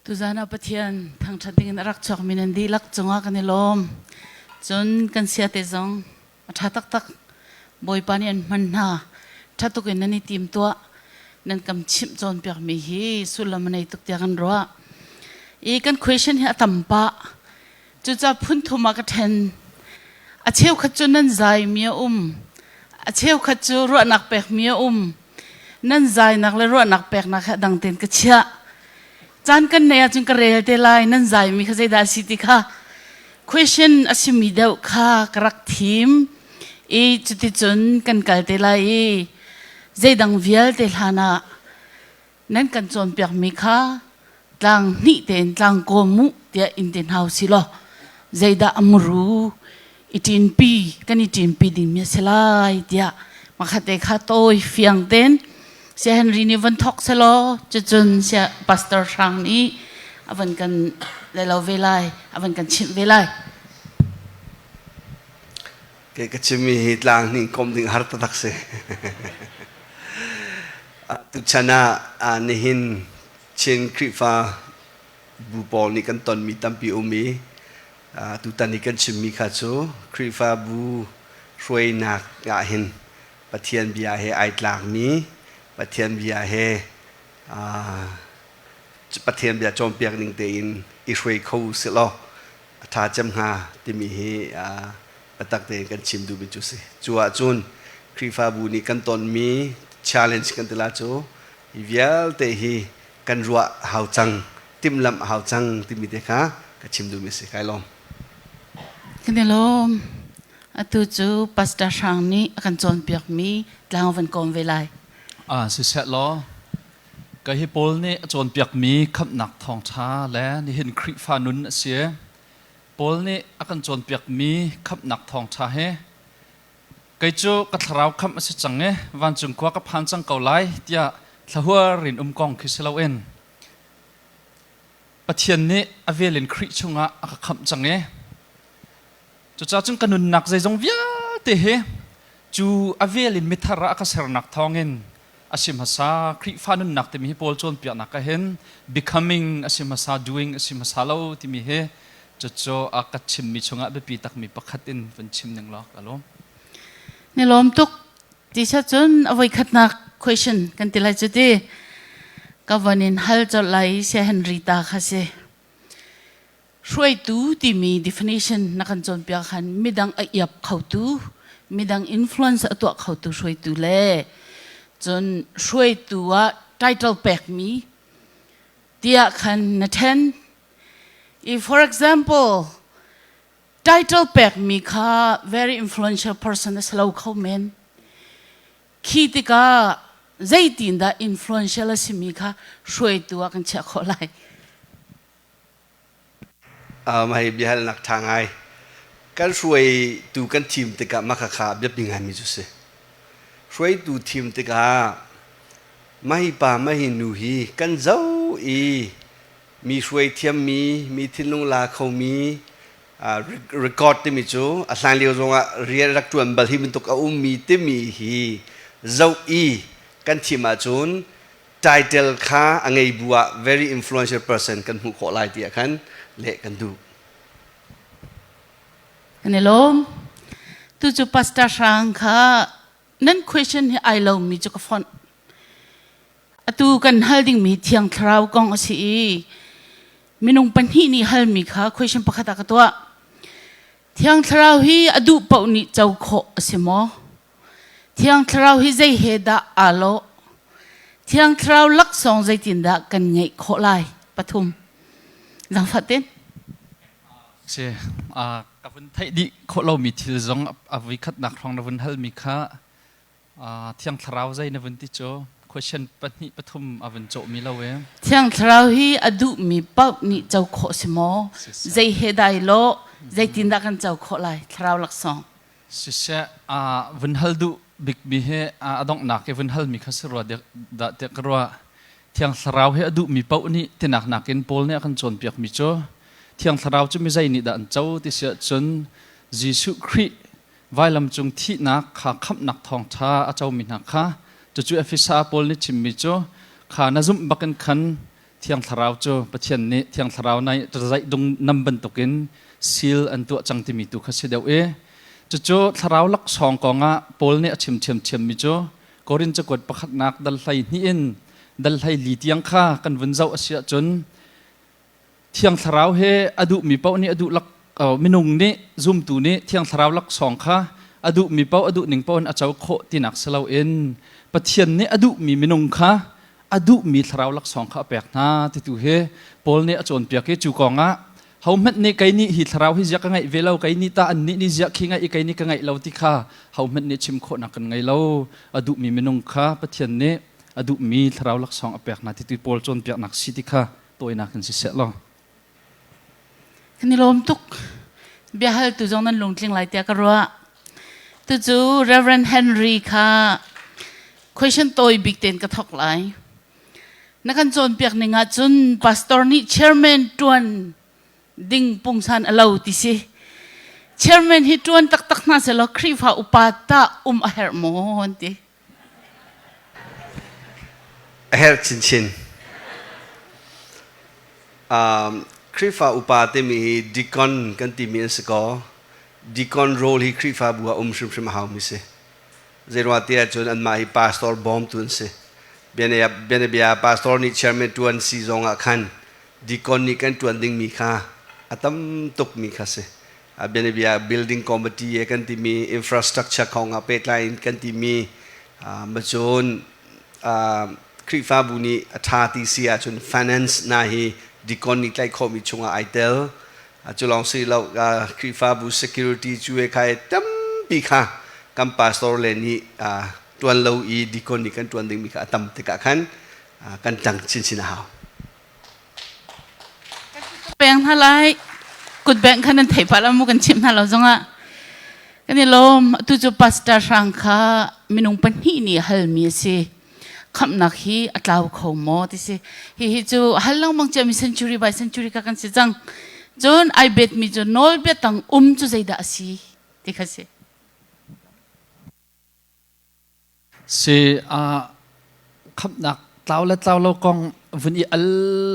Tuzan ah Pathian thangṭhat dingin a rak chuakmi nan dihlak cungah kan i lawm. Cun kan siate zong a ṭha taktak. Bawipa nih an hman hna. Ṭha tuk in nan i tim tuah. Nan kam chimh cawnpiakmi hi sullam a nei tuk tiah kan ruah. I kan question hi a tam pah. Cucaah phun thum ah ka ṭhen. A cheukhat cu nan zaimi a um. A cheukhat cu ruahnak pekmi a um. Nan zainak le ruahnak peknak kha dang tein ka chiah. Caan kan neih ahcun ka rel te lai nan zaimi kha zeidah a si ti kha question a simi deuh kha ka rak thim i cuticun kan kal te lai i zeidang vialte hlan ah nan kan cawnpiakmi kha tlang hnih tein tlang kawm mu tiah in ti hna usih law zeidah a muru i ṭinpi kan i ṭinpi dingmi a si lai tiah makhat te kha tawi fiang ten Sia Henry nih van thok selaw cucun sia Pastor Hrang nih a van kan lelo ve lai a van kan chimh ve lai. Ke ka chimmi hi tlang hnih kom ding har taktak si. Tuchan ah nihin Chin Khrihfa bu pawl nih kan tonmi tampi um i tutan i kan chimmi kha cu Khrihfabu hruainak ah hin Pathian bia he ai tlakmi Pathian bia he Pathian bia cawnpiak ning tein i hruai kho silaw a ṭha cem hnga timi hi biatak tein kan chim duhmi cu si. Cu ahcun Khrihfabu nih kan tonmi challenge kan ti la cu hi vialte hi kan ruah hau cang, timhlamh hau cang timi te kha ka chim duhmi si. Kai lawm. Kan i lawm. Atu cu Pastor Hrang nih a kan cawnpiakmi tlang van kawm ve lai. Ah, siseh law Ka hi pawl nih a cawnpiakmi khamhnak thawngṭha le nihin Khrihfa nun a si. Paul nih a kan cawnpiakmi khamhnak thawngṭha hi kei cu ka thlarau khamh a si cang i vancung khua ka phan cang ko lai tiah thlahuar in um kong khi si loin Pathian nih a vel in Khrih chungah a ka khamh cang i cucaah cun ka nunnak zeizong vialte hi cu a vel in mithar ah a ka sernak thawngin a si hmasa Khrihfa nunnak timi hi Paul cawnpiaknak ah hin becoming a si hmasa doing a si hmasa lo timi hi cucu a ka chimmi chungah biapi takmi pakhat in van chim ning law ka lawm. Ni lawm tuk ti cun a voikhatnak question kan ti lai cu ti ka von in hal colh lai sia Henry ta kha si. Hruaitu timi definition na kan cawnpiak khan midang a iap khotu, midang influence a tuah khotu hruaitu le cun hruaitu ah title pekmi tiah khan na then. I for example, title pekmi kha very influential person a si lo kho men. Khi tikah zeitindah influential a simi kha hruaitu ah kan chiah khawh lai? Hei biahalnak ṭha ngai. Kan hruaitu kan thim tikah mah khakha biapi ngaimi cu si. Hruaitu thim tikah mah hi pa mah hi nu hi kan zoh i mi hruai thiammi, mi thinlung la khomi, record timi cu a hlan lio zongah rian rak ṭuan bal hi bantuk a ummi timi hi zoh i kan thim ahcun title kha a ngei bu ah very influential person kan hmuh khawh lai tiah khan leh kan duh. Kan i lawm. Tu cu Pastor Hrang kha nan question hi ai lomi cu ka fonh. Atu kan hal dingmi Thiang Thlarau kong a si i minung pahnih nih halmi kha question pakhat ah ka tuah. Thiang Thlarau hi a duh paoh nih co khawh a si maw? Thiang Thlarau hi zei he dah aa lawh? Thiang Thlarau laksawng zeitindah kan ngeih khawh lai? Pathum. Zaangfah ten. Si, ka vun theih dih khawh lomi thil zong a vui khatnak hrawng na vun halmi kha Thiang Thlarau zei na vun ti cu question pahnih pathum a vun cawhmi lo e. Thiang Thlarau hi a duhmi paoh nih co khawh si maw? Zei he dai lawh? Zeitindah kan co khawh lai? Thlarau laksawng. Siseh, vun hal duh bikmi hi a donghnak i vun halmi kha si rua dah tiah ka ruah. Thiang Thlarau hi a duhmi paoh nih tinak nakin Paul nih a kan cawnpiakmi cu Thiang Thlarau cu mi zei nih dah an co ti si ahcun Jesuh Khrih vailam cung thihnak kha khamhnak thawngṭha a comi hna kha cucu Efesa Paul nih chimmi cu kha na zumh bakin khan Thiang Thlarau cu Pathian nih Thiang Thlarau nai zaih dung nam bantukin seal an tuah cang timi tu kha si deuh i cucu Thlarau laksawng kongah Paul nih a chim ṭhiamṭhiammi cu Korin cakuat pakhatnak dal 12 in dal 14 tiang kha kan vun zoh a si ahcun Thiang Thlarau he a duhmi paoh nih a duh lak minung nih zumtu nih Thiang Thlarau laksawng kha a duhmi paoh a duh ning paoh in a co khawh tinak si loin Pathian nih a duhmi minung kha a duhmi thlarau laksawng kha a pek hna titu hi Paul nih a cawnpiak i cu kongah hohmanh nih kei nih hi thlarau hi ziah ka ngeih ve lo kei nih tah annih nih ziah khi ngeih i kei nih ka ngeih lo ti kha hohmanh nih chim khawhnak kan ngei lo a duhmi minung kha Pathian nih a duhmi thlarau laksawng a pek hna ti tu Paul cawnpiaknak si ti kha tawinak in siseh law Kan i lawm tuk. Biahaltu zong nan lungtling lai tiah ka ruah. Tucu Reverend Henry kha question tawi bik tein ka thok lai. Na kan cawnpiak ning ahcun pastor nih chairman tuan ding pungsan a lo ti si. Chairman hi tuan taktak hna selaw Khrihfa upa tah um a herh maw an ti. A herh chinchin. Khrihfa upa timi hi deacon kan timi an si ko. Deacon role hi Khrihfabu ah um hrimhrim a haumi si. Zeiruang ti ahcun anmah hi pastor bawmtu an si. Bianabia pastor nih chairman ṭuan si zong ah khan deacon nih kan ṭuan dingmi kha a tam tukmi kha si. Bianabia building committee kan timi infrastructure kong ah pehtlai in kan timi macun Khrihfabu nih a ṭha ti si ahcun finance na hi deacon nih tlaih khawhmi chungah ai tel. Cu lawng si lo Khrihfabu security cu he khai tampi kha kan pastor le nih ṭuan lo i deacon nih kan ṭuan dingmi kha a tam tikah khan kan ṭang chinchin a hau. Peng hna lai kut bengh kha nan theih pah lo mu kan chimh hna lo zongah kan i lawm atu cu pastor hrang kha minung pahnih nih halmi a si khamhnak hi a tlau kho maw ti si hihi cu hal lengmang ciami century by century kha kan si cang cun ai bet mi cu nawlbia tang um cu zeidah a si ti kha si Si khamhnak tlau le tlau lo kong vun i al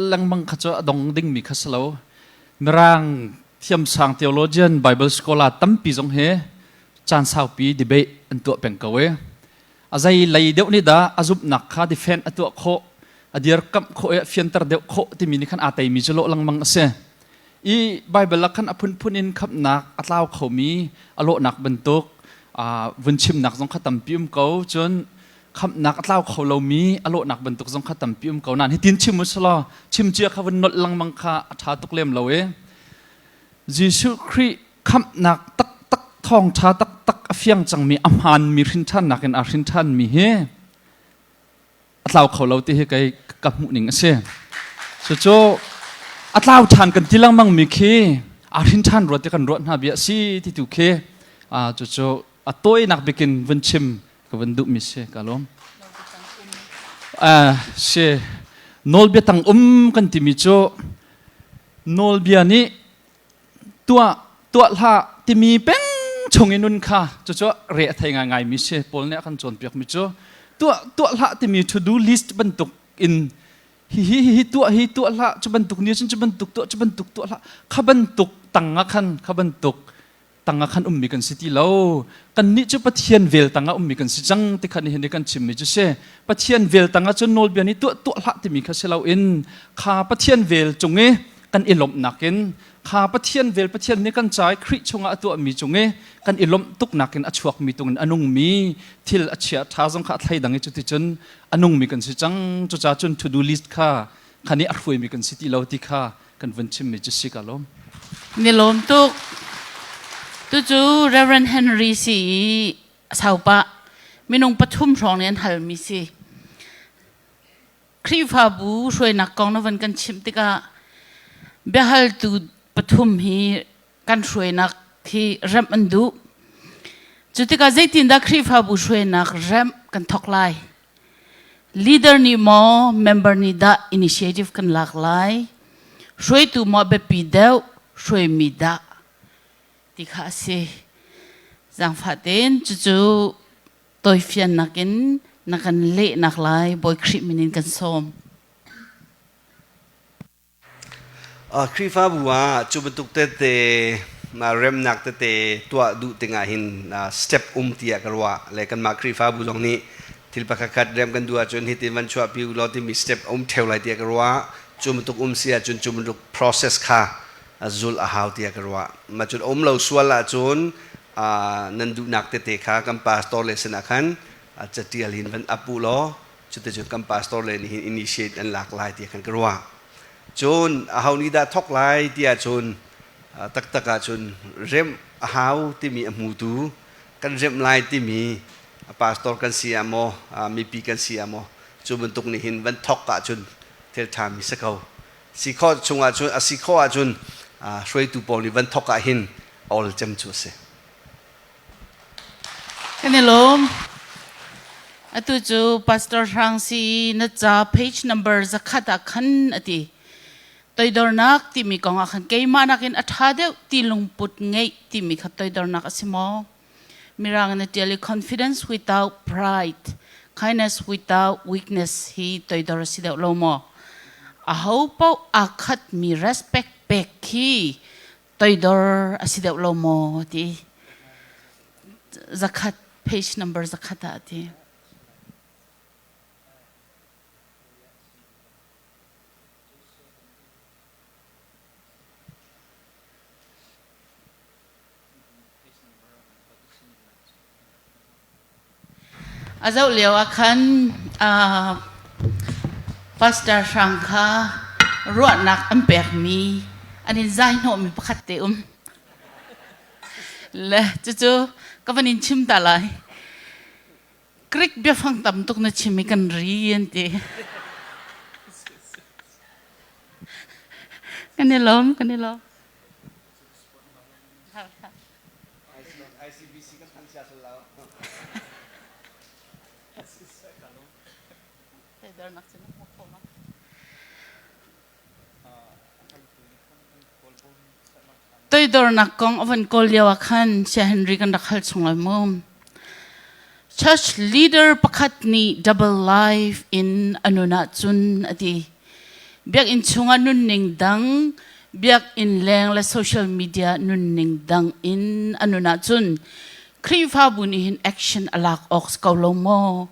lengmang kha cu a dong dingmi kha si lo. Mirang thiamsang theologian Bible scholar tampi zong hi caan saupi debate an tuah peng ko i a zei lei deuh nih dah a zumhnak kha defend a tuah khawh a dirkamh khawh i a fianter deuh khawh timi nih khan aa teimi cu lawh lengmang a si. I Bible ah khan a phunphun in khamhnak a tlau khomi a lawhnak bantuk vun chimnak zong kha tampi um ko cun khamhnak a tlau kho lomi a lawhnak bantuk zong kha tampi um ko nain hitin chim u selaw chim cia kha vun nolh lengmang kha a ṭha tuk lem lo i Jesuh Khrih khamhnak taktak thawngṭha taktak a fiang cangmi a hmaanmi hrinṭhannak in aa hrinṭhanmi hi a tlau kho lo ti hi kei ka hmuh ning a si. Cucu a tlau ṭhan kan ti lengmang mi khi aa hrin ṭhan rua ti kan ruah hna bia a si ti tu khi cucu a tawinak bikin vun chim ka vun duh mi si ka lawm. Si nawlbia tang um kan timi cu nawlbia nih tuah tuah hlah timi peng chung i nun kha cucu re a thei ngaingai mi si Paul nih a kan cawnpiak mi cu tuah tuah hlah timi to do list bantuk in hi hi hi tuah hi tuah hlah cu bantuk ni cun cu bantuk tuah cu bantuk tuah hlah kha bantuk tang ah khan kha bantuk tangah khan ummi kan si ti lo kannih cu Pathian vel tangah ummi kan si cang ti kha nihin i kan chimmi cu si Pathian vel tangah cun nawlbia nih tuah tuah hlah timi kha si loin kha Pathian vel cung i kan i lawmhnak in kha Pathian vel Pathian nih kan ca i Khrih chungah a tuahmi cung i kan i lawmh tuknak in a chuakmi tungin a nungmi thil a chia ṭha zong kha a thleidang i cuticun a nungmi kan si cang cucaah cun to do list kha kha nih a hruaimi kan si ti lo ti kha kan vun chimmi cu si ka lawm. Ni lawm tuk. Tucu Reverend Henry si i saupa minung pathum hrawng nih an halmi si. Khrihfabu hruainak kong na van kan chimh tikah biahaltu pathum hi kan hruainak hi remh an duh. Cu tikah zeitindah Khrihfabu hruainak remh kan thawk lai? Leader nih maw member nih dah initiative kan lak lai? Hruaitu maw biapi deuh, hruaimi dah? Ti kha a si. Zaangfah tein cucu tawifiannak in na kan lehnak lai Bawi Khrih min in kan sawm. Khrihfabu ah cu bantuk tete remnak tete tuah duh tingah hin step um tiah ka ruah le kanmah Khrihfabu zong nih thil pakhat khat rem kan duh ahcun hitin van chuahpi u law timi step a um ṭheo lai tiah ka ruah. Cu bantuk um si ahcun cu bantuk process kha zulh a hau tiah ka ruah. Mah cun um lo sual ahcun nan duhnak tete kha kan pastor le sinah khan catial in van ap u law cuticun kan pastor le nih hin initiate an lak lai tiah khan ka ruah. Cun aho nih dah thawk lai tiah cun taktak ahcun remh a hau timi a hmutu kan remh lai timi pastor kan si ah maw mipi kan si ah maw cu bantuk nih hin van thawk ahcun thil ṭhami si ko. Si khawh chungah cun a si khawh ahcun hruaitu pawl nih van thawk ah hin awl cem cu a si. Kan i lawm. Atu cu Pastor Hrang si na ca page number 100 ah khan a ti. Toidornak timi kong ah khan keimah nakin a ṭha deuh ti lungput ngeih timi kha toidornak a si maw? Mirang na ṭial i confidence without pride, kindness without weakness hi toidor a si deuh lo maw? Aho paoh aa khatmi respect pek khi toidor a si deuh lo maw ti 100 page number 100 ah ti. A zoh lio ah khan Pastor Hrang kha ruahnak an pekmi an in zai hnawhmi pakhat te um. Le cucu ka van in chim ta lai. Greek biafang tam tuk na chim i kan ri an ti. Kan i lawm, kan i lawm. ICBC kan thang sia lo. Toidornak kong a van kawl lio ah khan Sia Henry kan rak hal chung lai mu. Church leader pakhat nih double life in a nun ahcun a ti. Biakinn chungah nunning dang, biakinn leng le social media nunning dang in a nun ahcun Khrihfabu nih hin action a lak awk si ko lo maw?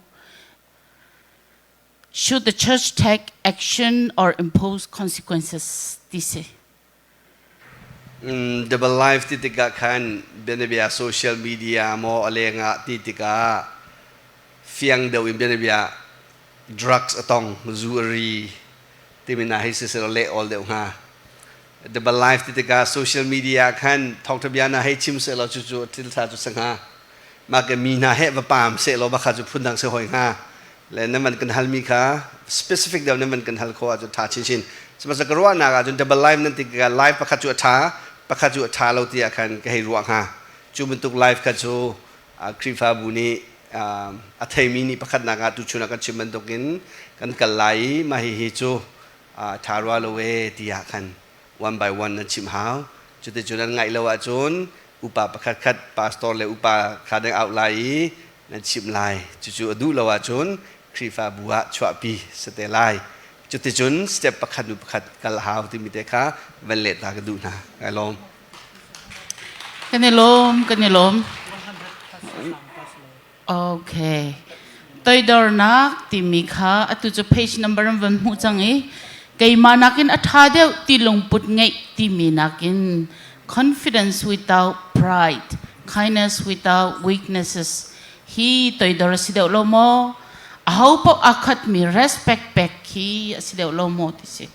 Should the church take action or impose consequences ti si? Double life ti tikah khan bianabia social media maw a lengah ti tikah fiang deuh in bianabia drugs a tong zu a ri timi hna hi siseh leh awl deuh hnga. Double life ti tikah social media khan thawngtha bia hna hei chim sehlaw cucu thil ṭha cu si hnga. Mah ke mi hna he va paam sehlaw va kha cu phundang si hoi hnga. Le nan van kan halmi kha specific deuh nan van kan hal khawh ahcun ṭha chinchin. Sihmanhsehlaw ka ruahnak ahcun double life nan ti tikah life pakhat cu a ṭha, pakhat cu a ṭha lo tiah khan ka hei ruah hnga. Cu bantuk life kha cu Khrihfabu nih a theimi nih pakhatnak ah tuchun ah kan chim bantukin kan kal lai i mah hihi cu ṭha rua lo ee tiah khan one by one nan chimh hau. Cuticun an ngaih lo ahcun upa pakhat khat pastor le upa kha nan auh lai i nan chimh lai. Cucu a duh lo ahcun Khrihfabu ah chuahpi si te lai. Cuticun step pakhat hnu pakhat kal hau timi te kha van leh ta ka duh hna. Kai lawm. Kan i lawm, kan i lawm. Okay. Toidornak timi kha atu cu page number an van hmuh cang i keimah nakin a ṭha deuh ti lungput ngeih timi nakin confidence without pride, kindness without weaknesses hi toidor a si deuh lo maw? Aho paoh aa khatmi respect pek khi a si deuh lo maw ti si.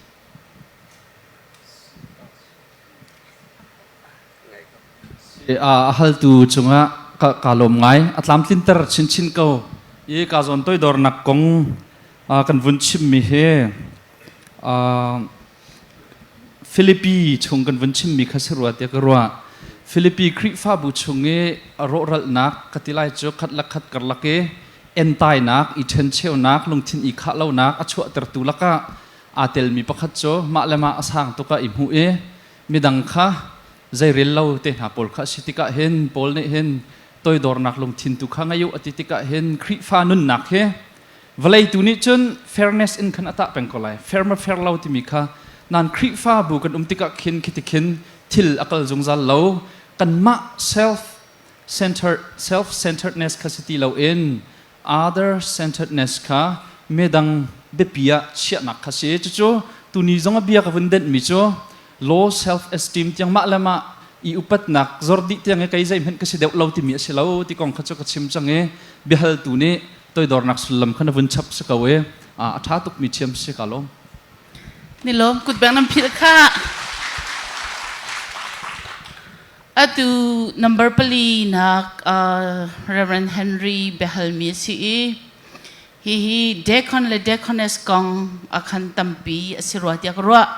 A haltu cungah ka lawm ngai. A tlamtlinter chinchin ko. I ka zawn toidornak kong kan vun chimmi hi Philippi chung kan vun chimmi kha si rua tiah ka ruah. Philippi Khrihfabu chung i rawhralhnak ka ti lai cu khat le khat karlak i entainak, i ṭhencheunak, lungthin i khah lonak a chuahtertu lakah aa telmi pakhat cu mah le mah a sang tuk ah i hmuh i midang kha zeirel lo te hna pawl kha a si tikah hin Paul nih hin toidornak lungthin tu kha ngei u a ti tikah hin Khrihfa nunnak hi vawlei tu nih cun fairness in khan a tah peng ko lai fair ma fair lo timi kha Nan Khrihfabu kan um tikah khin khiti khin thil a kal zungzal lo. Kanmah self centered self centeredness kha si ti loin other centeredness kha midang biapi ah chiahnak kha si. Cucu tuni zong a bia ka vun denhmi cu low self esteem tiang mah le mah i upatnak zor dih tiang i kei zeihmanh ka si deuh lo timi a si lo ti kong kha cu ka chim cang i biahaltu nih toidornak sullam kha na vun chap si ko i a ṭha tukmi thiam si ka lawm. Ni lawm kut beng nan philh kha. Atu number pali nak Reverend Henry biahalmi a si i hihi deacon le deaconess kong a khan tampi a si rua tiah ka ruah.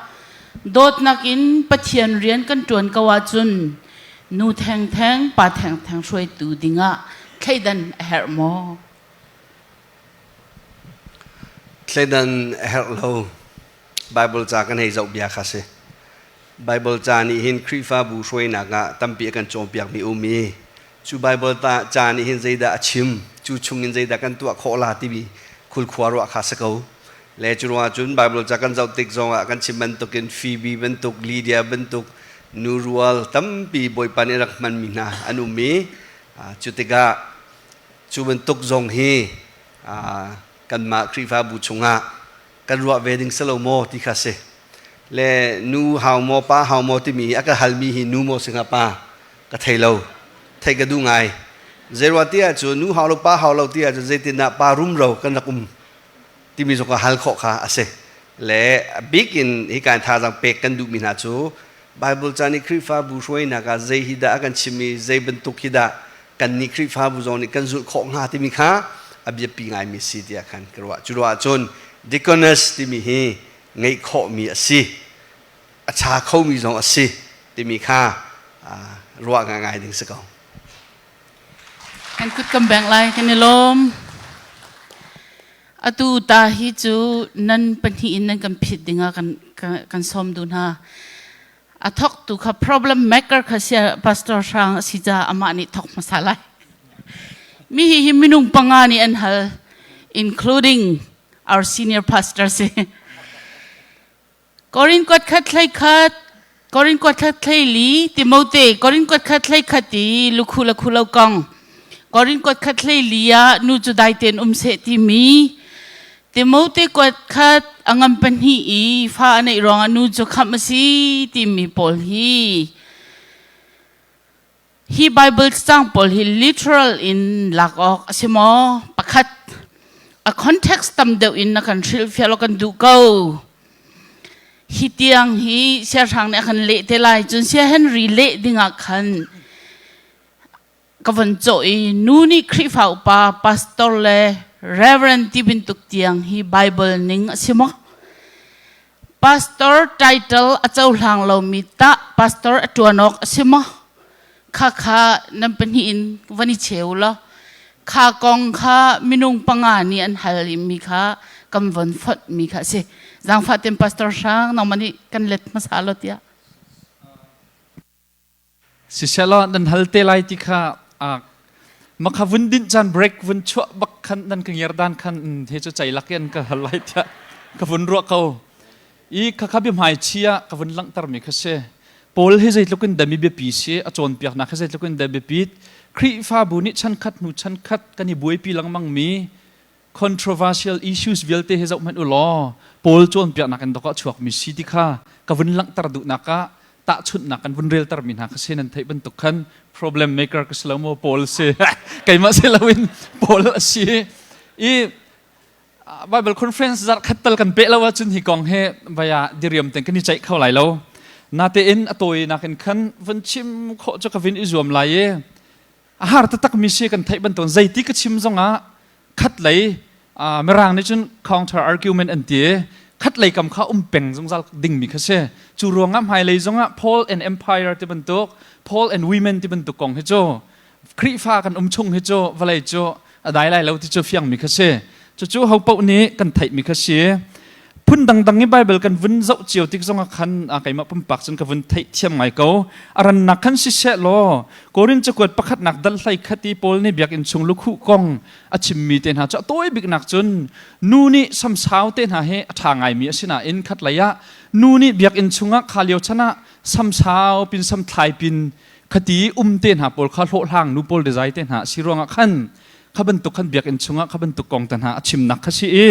Dawtnak in Pathian rian kan ṭuan ko ahcun nu thengtheng pa thengtheng hruaitu dingah thleidan a herh maw? Thleidan a herh lo. Bible ca kan hei zoh bia kha si. Bible ca nih hin Khrihfabu hruainak ah tampi a kan cawnpiakmi um i cu Bible ca nih hin zeidah a chim, cu chungin zeidah kan tuah khawh la timi khulkhua ruah kha si ko. Le cu ruangah cun Bible ca kan zoh tik zongah kan chim bantukin Phoebe bantuk, Lydia bantuk nu rual tampi Bawipa nih rak hmanmi hna an um i cu tikah cu bantuk zong hi kanmah Khrihfabu chungah kan ruah ve ding si lo maw ti kha si. Le nu hau maw pa hau maw timi a ka halmi hi nu maw si hnga pa ka thei lo. Thei ka duh ngai. Zeiruah ti ahcun nu hau lo pa hau lo ti ahcun zeitindah pa rumro kan rak um timi zong ka hal khawh kha a si. Le a bik in hi kan thazaang pek kan duhmi hna cu Bible ca nih Khrihfabu hruainak ah zei hi dah a kan chim i zei bantuk hi dah kannih Khrihfabu zong nih kan zulh khawh hnga timi kha a biapi ngaimi si tiah khan ka ruah. Cu ruah ahcun deaconess timi hi ngeih khawhmi a si, a cha khomi zong a si timi kha ruah ngai ding si ko. Kan kut kan bengh lai, kan i lawm. Atu ta hi cu nan pahnih in nan kan phit dingah kan, kan sawm duh hna. A thawktu kha problem maker kha sia pastor hrang a si caah amah nih thawk hmasa lai. Mi hi hi minung panga nih an hal, including our senior pastor si. Korin kuat khat hlei khat, Korin kuat khat hlei li, Timote, Korin kuat khat hlei khat i lukhu le khu lo kong. Korin kuat khat hlei li ah nu cu dai tein um seh timi Timote kuat khat a ngam pahnih i fa a neih ruangah nu cu khamh a si timi pawl hi hi Bible cang pawl hi literal in lak awk a si maw? Pakhat a context tam deuh in na kan hrilhfiah law kan duh ko. Hi tiang hi siahrang nih a kan leh te lai cun sia Henry leh dingah khan ka von cawh i nu nih Khrihfa upa pastor le reverend ti bantuk tiang hi Bible ning a si maw? Pastor title a cohlang lomi tah pastor a ṭuan awk a si maw? Khakha nan pahnih in van i cheu law kha kong kha minung panga nih an hal mi kha kan von fonh mi kha a si. Zaangfah ten pastor hrang nangmah nih kan let hmasa lo tiah. Sisehlaw nan hal te lai ti kha makha vun dinh caan break vun chuah bak khan nan ka ngiar dan khan he cu cei lak in ka hal lai tiah ka vun ruah ko. I khakha biahmai chi ah ka vun langhter mi kha si. Paul hi zeitluk in dah mi biapi si, a cawnpiaknak hi zeitluk in dah biapit. Khrihfabu nih chankhat hnu chankhat kan i buaipi lengmang mi controversial issues vialte hi zoh hmanh u law Paul cawnpiaknak in dawk ah chuakmi si ti kha ka vun langhter duhnak ah tahchunhnak kan vun relter mi hna kha si nan theih bantuk khan problem maker ka si lo maw Paul si keimah si loin Paul a si i Bible conference zarh khat tal kan peh lo ahcun hi kong hi vaya diriam ten kan i ceih kho lai lo natein a tawinak in khan vun chim khawh cu ka vin i zuam lai i a har taktak mi si kan theih bantuk zeiti ka chim zongah khat lei mirang nih cun counter argument an ti khat lei kam kha um peng zungzal ding mi kha si cu ruangah hmailei zongah Paul and Empire ti bantuk Paul and women ti bantuk kong hi cu Khrihfa kan um chung hi cu vawlei cu a dai lai lo ti cu fiang mi kha si cucu ho paoh nih kan theih mi kha si. Phun dangdang i Bible kan vun zoh cio tik zongah khan keimah pumpak cun ka vun theih thiam ngai ko. A rannak khan siseh law Korin cakuat pakhatnak dal hlei khat i Paul nih biakinn chung lukhuh kong a chimmi te hna cu a tawi biknak cun nu nih samsau te hna hi a ṭha ngaimi a si nain khatlei ah nu nih biakinn chungah kha lio chan ah samsau pin samthlai pin khati um te hna pawl kha hlawhhlang nu pawl dezai te hna si ruangah khan kha bantuk khan biakinn chungah kha bantuk kong te hna a chimnak kha si i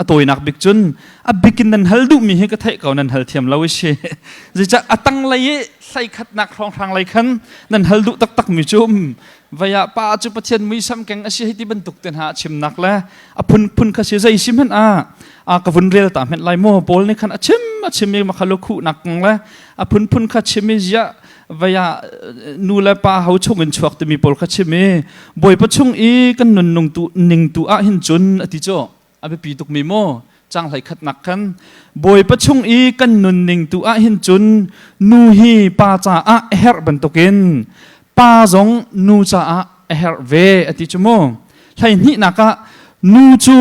a tawinak bik cun a bikin nan hal duhmi hi ka theih ko, nan hal thiam lo i si. Zeicah a tanglei i hlei khatnak hrawnghrang lei khan nan hal duh taktak mi cu vaya pa cu Pathian muisam keng a si hei ti bantuk te hna a chimnak le a phunphun kha si. Zei si hmanh ah a ka vun rel ta hmenh lai maw? Paul nih khan a chim a chim i makhalu khuhnak kong le a phunphun kha chim i ziah vaya nu le pa ho chung in chuak timi pawl kha chim i Bawipa chung i kan nun nung tu ning tu ah hin cun a ti cu a biapi tukmi maw cang hlei khatnak khan Bawipa chung i kan nunning tu ah hin cun nu hi pa caah a herh bantukin pa zong nu caah a herh ve a ti cu mu. Hleihnihnak ah nu cu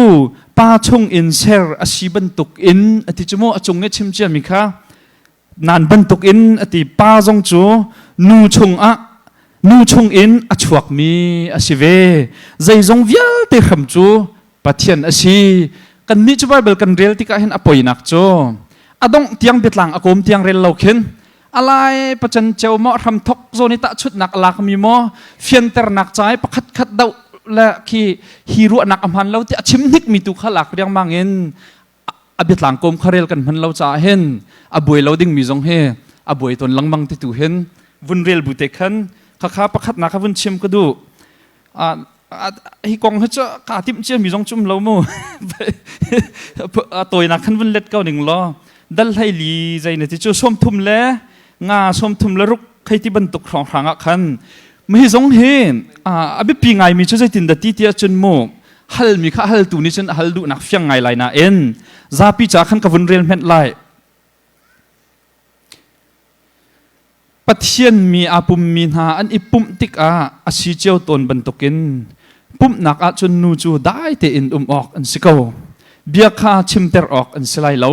pa chung in ser a si bantuk in a ti cu mu. A cung i chim ciami kha nan bantukin a ti, pa zong cu nu chungah nu chungin a chuakmi a si ve. Zeizong vialte hram cu Pathian a si. Kannih cu Bible kan rel tikah hin a poinak cu a dongh tiang biatlang a kawm tiang rel lo khin alai pacan ceu maw, hram thok zawn i tahchutnak a lakmi maw, fianternak ca i pakhat khat doh le khi hi ruahnak a hmaan lo ti a chim hnikmi tu kha lak riangmang in a biatlang kawm kha rel kan hman lo caah hin a buai lo dingmi zong hi a buai tawn lengmang ti tu hin vun rel bu te khan khakha pakhatnak kha vun chim ka duh. Hi kong hi cu kaa timh cia mi zong cum lo mu. A tawinak khan vun let ko ning law dal hlei li zei na ti cu 35, 36 khei ti bantuk hrawng hrang ah khan mi zong hi a biapi ngai mi cu zeitin dah ti ti ahcun mu hal mi kha hal tu nih cun a hal duhnak fiang ngai lai nain zapi ca khan ka vun rel hmenh lai. Pathian mi aa pummi hna an i pumh tikah a si cio tawn bantukin pumhnak ahcun nu cu dai tein um awk an si ko. Bia kha chimter awk an si lai lo.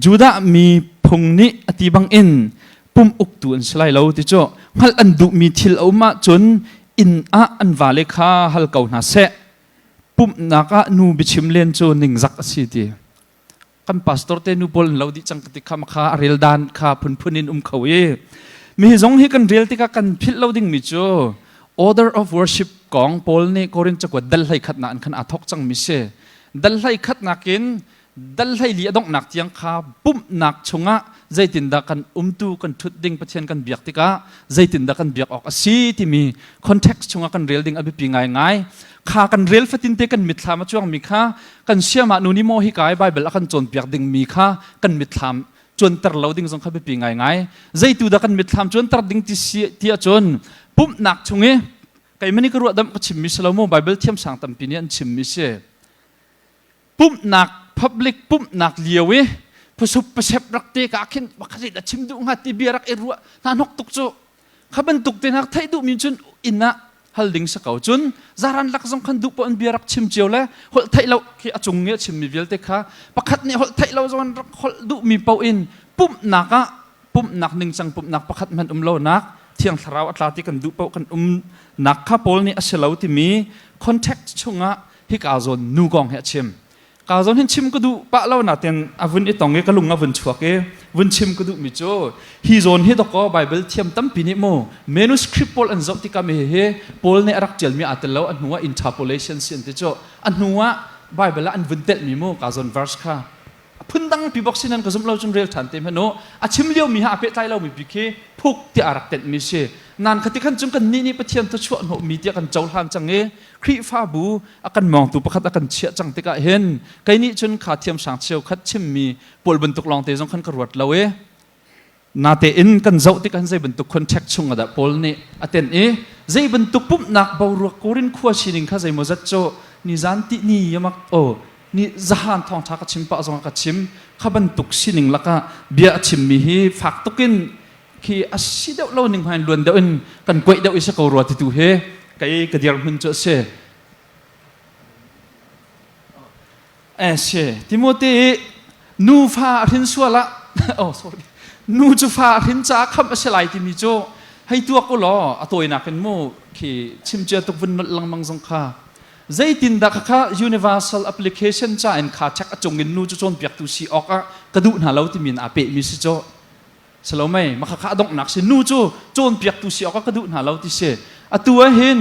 Judah mi phung nih a ti bangin pumh uktu an si lai lo ti cu hngalh an duhmi thil a um ahcun inn ah an vale kha hal ko hna seh. Pumhnak ah nu biachim len cu ningzak a si ti. Kan pastor te nu pawl an lo dih cang ka ti kha kha a rel dan kha phunphun in um kho i mi zong hi kan rel tikah kan philh lo ding mi cu order of worship kong Paul nih Korin cakuat dal hlei khat na an khan aa thok cang mi si. Dal hlei khat nakin dal hlei li a donghnak tiang kha pumhnak chungah zeitindah kan umtu kan thut ding, Pathian kan biak tikah zeitindah kan biak awk a si timi context chungah kan rel ding a biapi ngaingai. Kha kan rel fatin te kan mitthlam a cuangmi kha kan siamah nu nih maw hi kai Bible a kan cawnpiak dingmi kha kan mitthlam cuanter lo ding zong kha biapi ngaingai. Zeitu dah kan mitthlam cuanter ding ti si ti ahcun pumhnak chung i keimah nih ka ruah damh ka chimmi si lo mu, Bible thiamsang tampi nih an chimmi si. Pumhnak, public pumhnak lio i phusup pasep rak te ka khin pakhat a chim duh hnga ti bia rak i ruah hna hnok tuk cu kha bantuk te hna theih duhmi cun inn ah hal ding si ko. Cun zaran lak zong khan duh paoh in bia rak chim cio le holh theih lo khi a cung i a chimmi vialte kha pakhat nih holh theih lo zong rak holh duhmi paoh in pumhnak ah pumhnak ningcang pumhnak pakhat hmanh um lonak, Thiang Thlarau a tla ti kan duh paoh kan umnak kha Paul nih a si lo timi context chungah hika zawn nu kong hi a chim. Ka zawn hin chim ka duh pah lo natin a vun i tong i ka lung a vun chuak i vun chim ka duhmi cu hi zawn hi dawkaw Bible thiam tampi nih mu manuscript pawl an zoh tikah mi hi Paul nih a rak ṭialmi aa tel lo, a hnu ah interpolation si an ti cu, a hnu ah Bible ah an vun telhmi mu ka zawn verse kha phundang pi bok sinan ka zumh lo cun rel ṭhan te hmanh u. A chim lio mi ha a pehtlai lo mi pi khi phuk tiah a rak tenh mi si nan khati khan cun kan nih nih Pathian thuchuah hnawh mi tiah kan cohlan cang i Khrihfabu a kan mawngtu pakhat a kan chiah cang tikah hin kei nih cun kha thiamsang cheukhat chimmi pawl bantuk lawngte zong khan ka ruat lo i natein kan zoh tik han zei bantuk contact chung dah Paul nih a tenh i zei bantuk pumhnak boruak Korin khua sining kha zeimawzat cu nizan ti ni yamak o ni zahan thawngtha ka chim pah zong ka chim kha bantuk sining lakah bia a chimmi hi fak tukin khi a si deuh lo ning hmain luan deuh in kan kuaih deuh i si ko rua ti tu he kei ka dir hmun cu a si. Eh si Timote. Nu fa a hrin sual ah oh sorry nu cu fa a hrin caah khamh a si lai timi cu hei tuak u law a tawinak in mu khi chimcia tuk vun nolh lengmang zong kha zeitindah khakha universal application ca in kha check a cung in nu cu cawnpiaktu si awk ah ka duh hna lo timi in aa pehmi si cu silo mei mah kha a donghnak si nu cu cawnpiaktu si awk ah ka duh hna lo ti si atu ah hin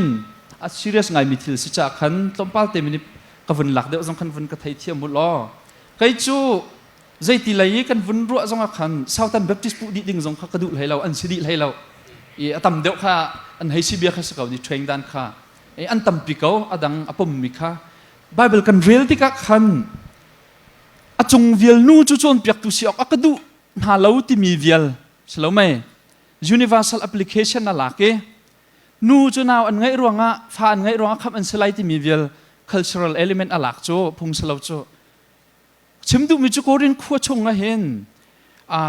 a serious ngaimi thil si ca khan tlawmpal te minute ka vun lak deuh zong khan vun ka thei thiam u law kei cu zeiti lei i kan vun ruah zong ah khan Southern Baptist puh dih ding zong kha ka duh hlei lo an si dih hlei lo i a tam deuh kha an hei si bia kha si ko ni train dan kha i an tampi ko a dang a pommi kha Bible kan rel tikah khan a cung vial nu cu cawnpiaktu si awk a ka duh hna lo timi vial si lo mei universal application a lak i nu cu nau an ngeih ruangah fa an ngeih ruangah khamh an si lai timi vial cultural element a lak cu phung si lo cu chim duhmi cu Korin khua chung ah hin a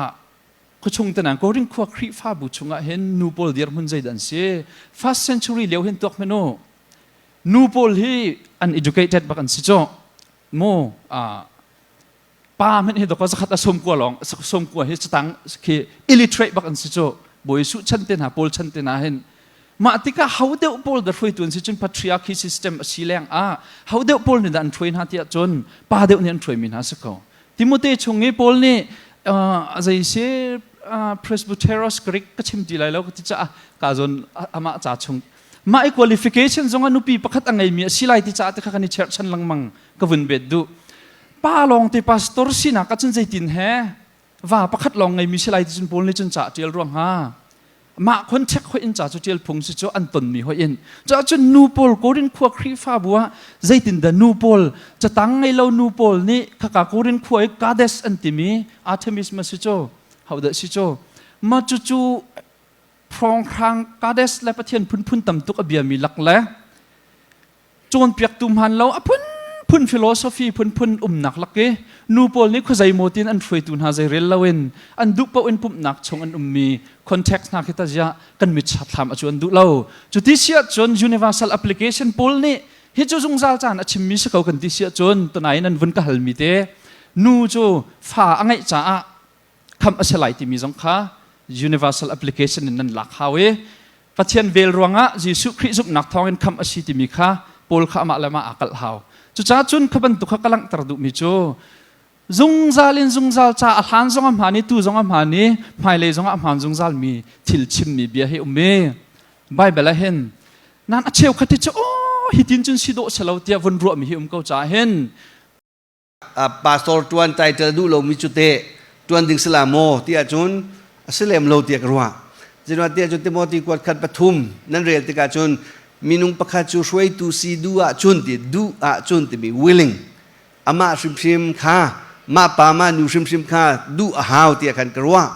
khua chung tenan Korin khua Khrihfabu chungah hin nu pawl dirhmun zeidah an si first century lio hin tuak menu nu pawl hi an educated bak an si cu mu a pa hmanh hi dawkaw zakhat a sawmkua lawng sawmkua hi catang khi illiterate bak an si cu Bawi Jesuh chan te hna Paul chan te hna hin mah tikah ho deuh pawl da hruaitu an si cun patriarchy system a si leng ah ho deuh pawl nih dah an hruai hna tiah cun pa deuh nih an hruaimi hna si ko Timote chung i Paul nih zei si Presbyteros Greek ka chim ti lai lo ka ti caah ka zawn amah ca chung mah i qualification zong ah nupi pakhat a ngeimi a si lai ti caah te kha kan i cherhchan lengmang ka vun bet duh pa lawng te pastor sinak ah cun zeitin he va pakhat lawng ngeimi si lai ti cun Paul nih cun ca ṭial ruang ha mah khon check hoi in ca cu ṭial phung si cu an tonmi hoi in ca cun nu pawl Korin khua Khrihfabu ah zeitin dah nu pawl catang ngei lo nu pawl nih khaka Korin khua i Kades an timi Artemis ma si cu hodah si cu ma cu cu hrawnghrang Kades le Pathian phunphun tam tuk a biami lak le cawnpiaktu hmaan lo a phunphun philosophy phunphun umnak lak i nu pawl nih khuazei maw tin an hruaitu hna zei rel loin an duh paoh in pumhnak chung an ummi context hna khi ta ziah kan mit thlam a cuan duh lo cu ti si ahcun universal application pawl nih hi cu zungzal caan a chimmi si ko kan ti si ahcun tunain an vun ka halmi te nu cu fa a ngeih caah khamh a si lai timi zong kha universal application in nan lak hau i Pathian vel ruangah Jesuh Khrih zumhnak thawngin khamh a si timi kha Paul kha amah le amah aa kalh hau. Cucaah cun kha bantuk kha ka langhter duhmi cu zungzal in zungzal ca a hlan zong a hmaan i tu zong a hmaan i hmailei zong ah a hmaan zungzal mi thil chimmi bia hi um i Bible ah hin nan a cheukhat hi cu aw hitin cun si dawh si lo tiah vun ruahmi hi um ko caah hin Pastor tuan title duh lomi cu teh tuan ding si la maw ti ahcun a si lem lo tiah ka ruah. Zeicahtiah tiah cun Timothy kuat khat pathum nan rel tikah cun minung pakhat cu hruaitu si duh ahcun ti duh ahcun timi willing amah hrimhrim kha mah pa mah nu hrimhrim kha duh a hau tiah khan ka ruah.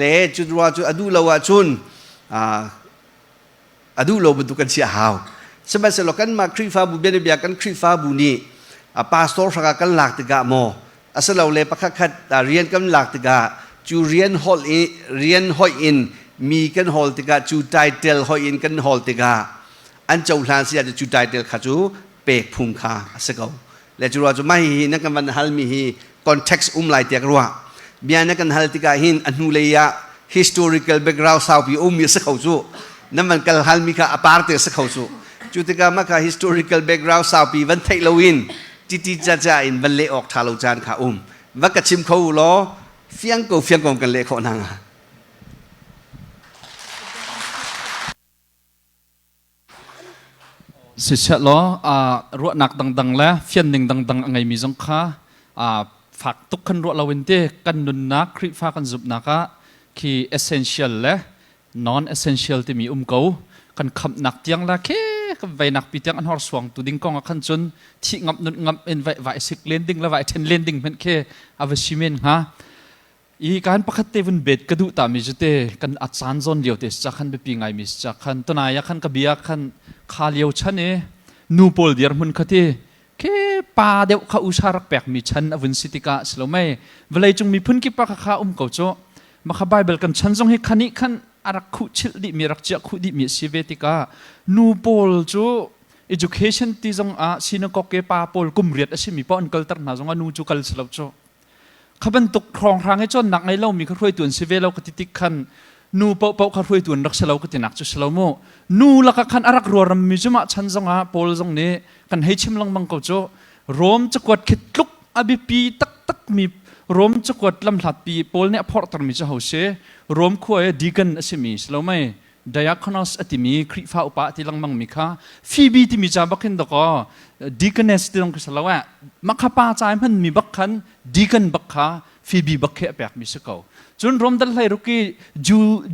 Le cu ruah cu a duh lo ahcun a duh lo bantuk kan si a hau. Sihmanhsehlaw kanmah Khrihfabu bianabia kan Khrihfabu nih a pastor hrangah kan lak tikah maw asilole pakhat khat rian kan lak tikah cu rian holh i rian hoih in mi kan hawl tikah cu title hoih in kan hawl tikah an cohlan si ahcun cu title kha cu pek phung kha a si ko. Le cu ruah cu mah hihi na kan van halmi hi context um lai tiah ka ruah. Bia na kan hal tikah hin a hnulei ah historical background saupi ummi a si kho cu. Nan van kal halmi kha a par te a si kho cu. Cu tikah mah kha historical background saupi van theih loin titi caca in van leh awk ṭha lo caan kha um. Va ka chim kho u law fiang ko fiang ko kan leh khawh hna hnga. Sisehlaw ruahnak dangdang le fianning dangdang a ngeimi zong kha fak tuk kan ruah loin te kan nunnak Khrihfa kan zumhnak ah khi essential le non essential timi um ko kan khamhnak tiang la khi kan veinak pi tiang an horsuang tu ding kong ah khan cun thih ngamh nun ngamh in vai vai sik len ding le vai then len ding hmanh khi a va si men hnga I kan pakhat te vun bet ka duh ta mi cu te kan a caan zawn lio te cha khan biapi ngai mi cha khan tunai ah khan ka bia khan kha lio chan i nu pawl dir hmun kha ti ke pa deuh kha usa rak pek mi chan a vun si tikah silo mei vawlei cung miphun kip pa kha kha um ko cu makha bible kan chan zong hi khani khan a rak khuh chilh dih mi rak chiah khuh dih mi si ve tikah nu pawl cu education ti zong ah synagogue ke pa pawl kum riat a si mi paoh an kalter hna zong ah nu cu kal si lo cu. Kha bantuk hrawnghrang i cawnnak ngei lomi kha hruaitu an si ve lo ka ti tik khan nu paohpaoh kha hruaitu an rak si lo ka tinak cu si lo mu. Nu lakah khan a rak ruarammi cu mah chan zongah Paul zong nih kan hei chim lengmang ko cu. Rom cakuat khi tluk a biapi taktakmi Rom cakuat lamhlatpi Paul nih a phorhtermi cu ho si? Rom khua i deacon a simi si lo mei? Diakonos a timi Khrihfa upa a ti lengmang mi kha Phoebe timi ca bak hin dakaw deaconess ti dong khi lo eh makha pa ca hman mi bak khan deacon bak kha Phoebe bak khi a pek mi si ko. Cun Rom dal hlei ruki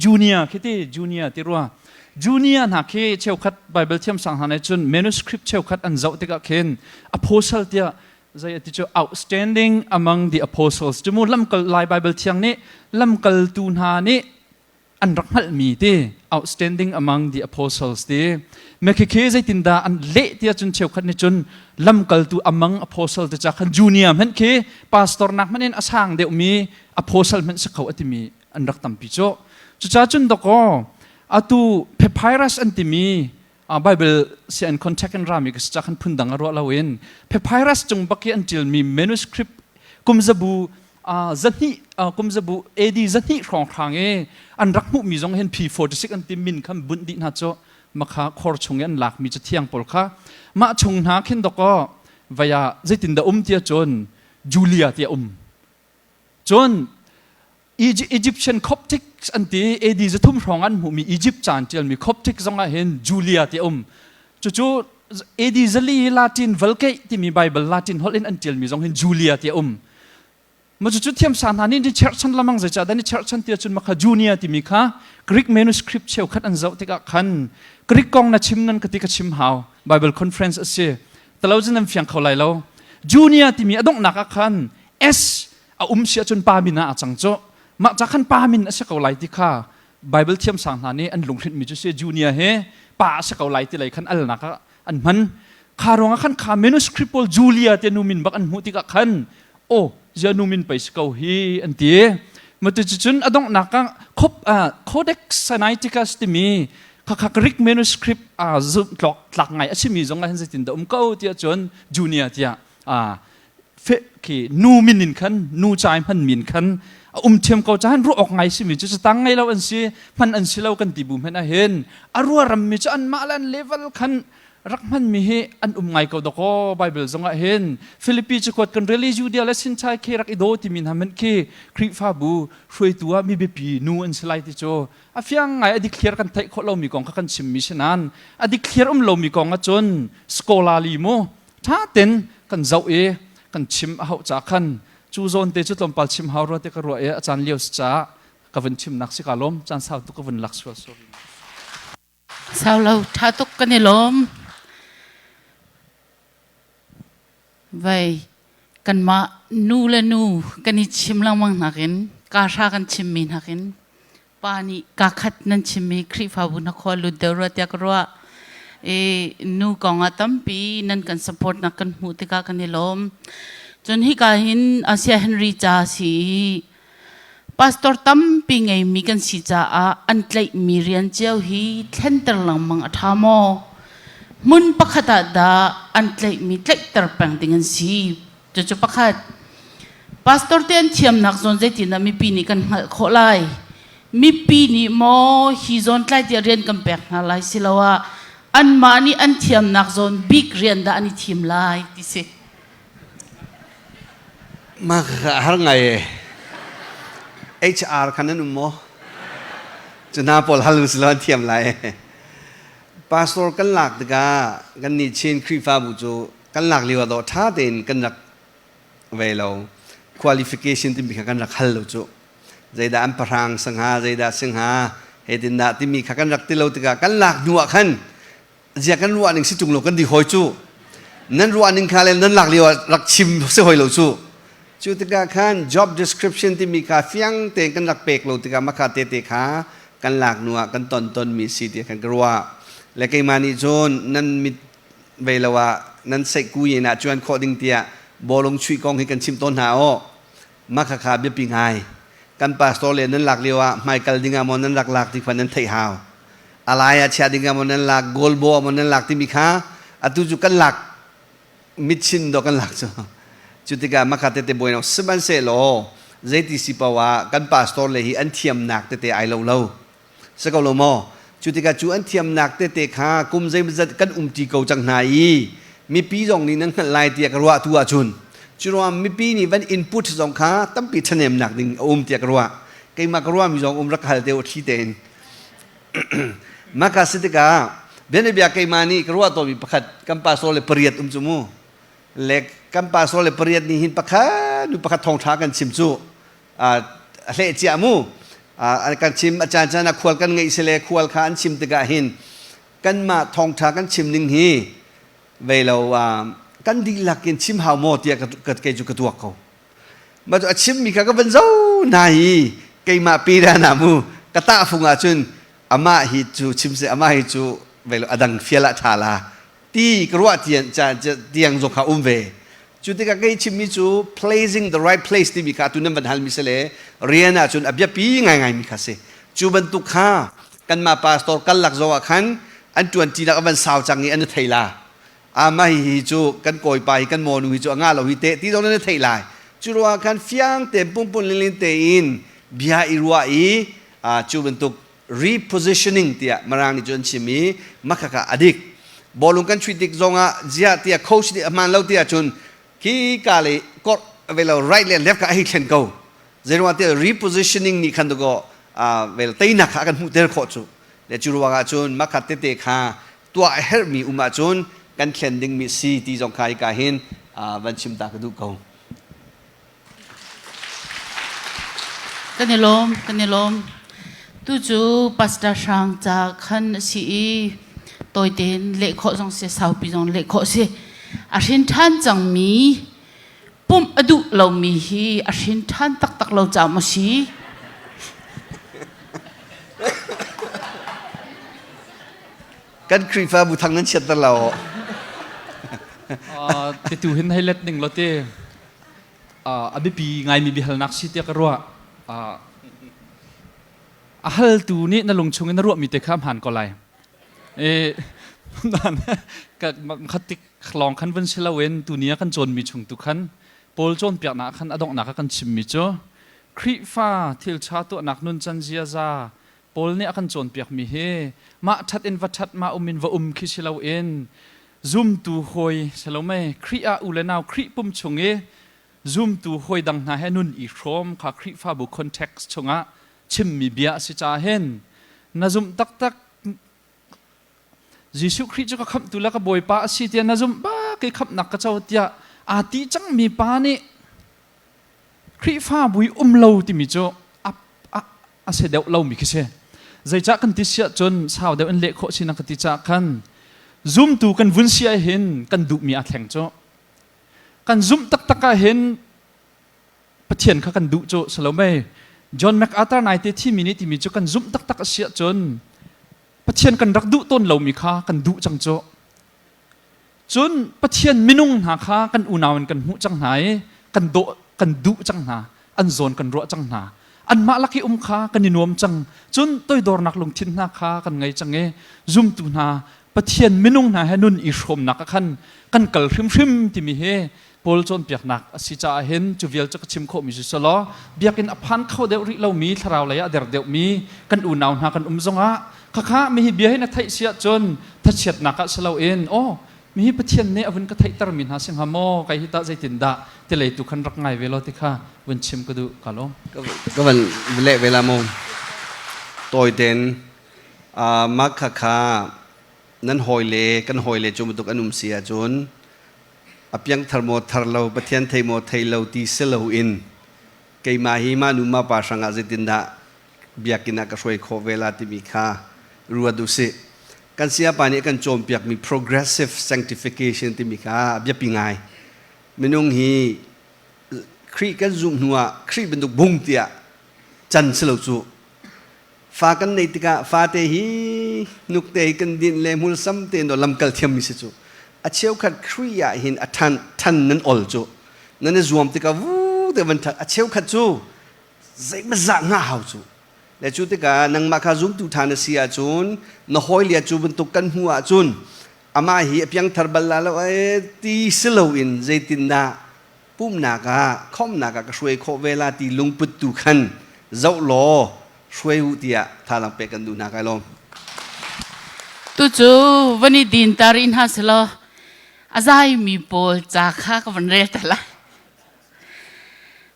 junior khi ti junior ti rua. Junior hna khi cheukhat Bible thiam sang hna nih cun manuscript cheukhat an zoh tikah khin apostle tiah zei ati cu outstanding among the apostles. Cu mu lamkal Lai Bible thiang nih lamkaltu hna nih an rak hngalhmi ti outstanding among the apostles ti. Mekhikhi zeitindah an leh ti ahcun cheukhat nih cun lamkaltu among apostle ti ca khan junior hmanh khi pastor nak hmanh in a sang deuhmi apostle hmanh si kho a timi an rak tampi cu. Cucaah cun dakaw atu papyrus an timi Bible si an contact in rami ka si ca khan phundang a ruah loin papyrus cung bak i an ṭialmi manuscript kumzabu zahnih kumzabu AD 200 hrawnghrang i an rak hmuhmi zong hin P46 an ti min khan bunh dih hna cu makha khor chung i an lakmi cu thiang pawl kha mah chung hna khin dawkaw vaya zeitindah um tiah cun Julia tiah um. Cun Egyptian Coptic an ti, AD 300 hrawng an hmuhmi Egypt ca an ṭialmi Coptic zong ah hin Julia ti a um. Cucu AD 400 Latin Vulgate timi Bible Latin holh in an ṭialmi zong hin Julia ti a um. Ma cucu thiamsang hna nih ni cherhchan lamang zeicah dah ni cherhchan ti ahcun makha Junia timi kha Greek manuscript cheukhat an zoh tikah khan Greek kong na chim nan ka ti ka chim hau. Bible conference a si. Talo cun nan fiang kho lai lo. Junia timi a donghnak ah khan S a um si ahcun pa min ah a cang cu. Mah ca khan pa min a si ko lai ti kha Bible thiamsang hna nih an lunghrinh mi cu si. Junior he pa a si ko lai ti lei khan alnak ah an hman. Kha ruangah khan kha manuscript pawl Julia te nu min bak an hmuh tikah khan oh zia nu min pei si ko hi an ti. Matu cun a donghnak ah Codex Sinaiticus timi khakha Greek manuscript a zumh tlok tlak ngai a simi zong ah hin zeitin dah um ko tiah cun Junior tiah fe khi nu min in khan nu cai hman min khan a um thiam ko caan ruah awk ngai simi cu tang ngei lo an si hman an si lo kan ti bu hmenh ah hin a rua ram mi cu an mah le an level khan rak hman mi hi an um ngai ko dakaw. Bible zong ah hin Philippi cakuat kan rel i Judea le Sintai khi rak i daw timi hna hmanh khi Khrihfabu hruaitu ah mi biapi nu an si lai ti cu a fiang ngai. A dikthliar kan theih khawh lomi kong kha kan chimmi si nain a dikthliar um lomi kong ah cun scholarly mu ṭha ten kan zoh i kan chim a hauh ca khan cu zawn te cu tlawmpal chim hau rua te ka ruah i a caan lio si caah ka vun chimnak si ka lawm. Caan sau tuk ka vun lak sual, sorry. Sau lo, ṭha tuk kan i lawm. Vai kanmah nu le nu kan i chim lengmang nakin ka hra kan chimmi nakin pa nih ka khat nan chimmi Khrihfabu na khua lut deuh rua tiah ka ruah. I nu kong ah tampi nan kan support nak kan hmuh tikah kan i lawm. Cun hika hin Asia Henry ca si i pastor tampi ngeimi kan si caah an tlaihmi rian cio hi thlenter lengmang a ṭha maw? Hmun pakhat ah dah an tlaihmi tlaihter peng ding an si? Cucu pakhat. Pastor te an thiamnak zawn zeitindah mipi nih kan hngalh khawh lai? Mipi nih maw hi zawn tlai tiah rian kan pek hna lai siloah anmah nih an thiamnak zawn bik rian dah an i thim lai ti si. Mah kha har ngai e. HR khan nan um maw? Cu hna pawl hal usih law an thiam lai. Pastor kan lak tikah kan nih Chin Khrihfabu cu kan lak lio ah dawh ṭha tein kan rak ve lo. Qualification timi kha kan rak hal lo cu. Zeidah an pahrang sangha, zeidah singha, heitindah timi kha kan rak ti lo tikah kan lak hnu ah khan zia kan ruah ning si ṭung lo kan di hoi cu. Nan ruah ning kha le nan lak lio ah rak chim si hoi lo cu. Cu tikah khan job description timi kha fiang tein kan rak pek lo tikah makha tete kha kan lak hnu ah kan ton tonmi si ti khan ka ruah. Le keimah nih cun nan mit vei lo ah nan seihku yin ah cuan khawh ding tiah bawlung chuih kong hi kan chim tawn hna aw. Mah khakha biapi ngai. Kan pastor le nan lak lio ah hmaikal ding ah maw nan rak lak ti kha nan theih hau. Alai ah chia ding ah maw nan lak, goal bo ah maw nan lak timi kha atu cu kan lak mitchin do kan lak cu. Cu tikah makha tete buai no sihmanhsehlaw. Zeiti si paoh ah kan pastor le hi an thiamnak tete ai lo lo. Si ko lo maw? Cu tikah cu an thiamnak tete kha kum zeimawzat kan umṭi ko cang hna i mipi zong nih nan hngalh lai tiah ka ruah tu ahcun cu ruangah mipi nih van input zong kha tampi ṭhahnemnak ding a um tiah ka ruah. Keimah ka ruahmi zong um rak hal te u thli tein. Maka si tikah bianabia keimah nih ka ruah tawnmi pakhat kan pastor le pariat um cu mu. Le kan pastor le pariat nih hin pakhat nu pakhat thawngṭha kan chim cu a hleh cia mu. Kan chim a caan caan ah khual kan ngeih sile khual kha an chim tikah hin kanmah thawngṭha kan chim ning hi vei lo kan dihlak in chim hau maw tiah kei cu ka tuak ko. Mah cu a chimmi kha ka van zo hna hi keimah pe dah na mu ka tahfung ahcun amah hi cu chim seh amah hi cu vei lo a dang fial ah ṭha la ti ka ruah tiang tiang zong kha um ve. Cu tikah kei chimmi cu placing the right place timi kha atu nan van halmi si le rian ahcun a biapi ngaingaimi kha si. Cu bantuk kha kanmah pastor kal lak zong ah khan an ṭuanṭinak a van sau cang i an i thei la. Amah hi cu kan kawipa hi kan mawnu hi cu a ngah lo hi teh ti zong nan theih lai. Cu ruangah khan fiang tein pumpun linlin tein bia i ruah i cu bantuk repositioning tiah Mirang nih cu an chim i makhaka a dik. Bawlung kan chuih tik zongah ziah tiah coach nih a hmaan lo tiah cun khi ka le kor velo right le left kha a hei thlen ko. Zeiruangah tiah repositioning nih khan dakaw vel teinak kha a kan hmuhter khawh cu. Le cu ruangah cun makhat tete kha tuah a herhmi um ahcun kan thlen dingmi si ti zong kha hika hin van chim ta ka duh ko. Kan i lawm, kan i lawm. Tu cu Pastor Hrang ca khan a si i tawi tein leh khawh zong si, saupi zong leh khawh si. A hrin ṭhan cangmi pumh a duh lomi hi a hrin ṭhan taktak lo ca maw si? Kan Khrihfabu thang nan chiatter lo. Ti tu hin hei let ning lo ti a biapi ngaimi biahalnak si tiah ka ruah. A haltu nih na lung chung in na ruahmi te kha hmaan ko lai. E khat tik lawng khan vun si loin tuni ah kan cawnmi chung tu khan Paul cawnpiaknak khan a donghnak ah kan chimmi cu Khrihfa thil ṭha tuahnak nuncan ziaza Paul nih a kan cawnpiakmi hi mah ṭhat in va ṭhat mah um in va um khi si loin zumtu hawi si lo mei Khrih ah u le nau Khrih pum chung i zumtu hawi dang hna he nun i hrawm kha Khrihfabu context chungah chimmi bia a si caah hin na zumh taktak Jesuh Khrih cu ka khamhtu le ka Bawipa a si tiah na zumh bak i khamhnak ka co tiah aa ti cangmi pa nih Khrihfabu i um lo timi cu a, a, a si deuh lomi khi si. Zeicah kan ti siah cun sau deuh in leh khawh sinak ka ti caah khan zumtu kan vun si ahhin kan duhmi aa thleng cu. Kan zumh taktak ahhin Pathian kha kan duh cu si lo mei. John MacArthur nai te thimi nih timi cu kan zumh taktak a si ahcun Pathian kan rak duh tawn lomi kha kan duh cang cu. Cun Pathian minung hna kha kan unau in kan hmuh cang hna i kan dawh kan duh cang hna, an zawn kan ruah cang hna. Anmah lak i um kha kan i nuam cang. Cun toidornak lungthin hna kha kan ngei cang i zumtu hna Pathian minung hna he nun i hrawmnak ah khan kan kal hrimhrim timi hi Paul cawnpiaknak a si caah hin cu vial cu ka chim khawhmi si selaw biakinn a phan kho deuh rih lomi thlarau lei ah a der deuhmi kan unau hna kan um zongah khakha mihi bia hi na theih si ahcun thachiatnak ah si loin aw mihi Pathian nih a vun ka theihtermi hna si hnga maw kai hi tah zeitindah ti lei tu khan rak ngai ve law ti kha vun chim ka duh ka lawm. Ka van leh ve la mu tawi ten mah khakha nan hawile kan hawile cu bantuk an um si ahcun a piangthar maw thar lo Pathian thei maw thei lo ti si loin keimah hi mah nu mah pa hrangah zeitindah biakinn ah ka hruai khawh ve la timi kha ruat u sih. Kan sayapa nih a kan cawnpiakmi progressive sanctification timi kha a biapi ngai. Minung hi Khrih kan zumh hnu ah Khrih bantuk bung tiah can si lo cu. Fa kan neih tikah fate hi hnukte hi kan dinh le hmulsam tein dawh lamkal thiammi si cu. A cheukhat Khrih ah hin a ṭhan ṭhan nan ol cu. Nan i zuam tikah vu te van ṭhat. A cheukhat cu zeimazah ngah hau cu. Le cu tikah nangmah kha zumtu ṭha na si ahcun na hawilia cu bantuk kan hmuh ahcun amah hi a piangthar bal la lo ee ti si loin zeitindah. Pumhnak ah khawmhnak ah ka hruai khawh ve la ti lungput tu khan zoh law hruai u tiah thalang pek kan duh hna. Kai lawm. Tu cu van i din ta rih hna selaw a zaimi pawl ca kha ka van rel ta lai.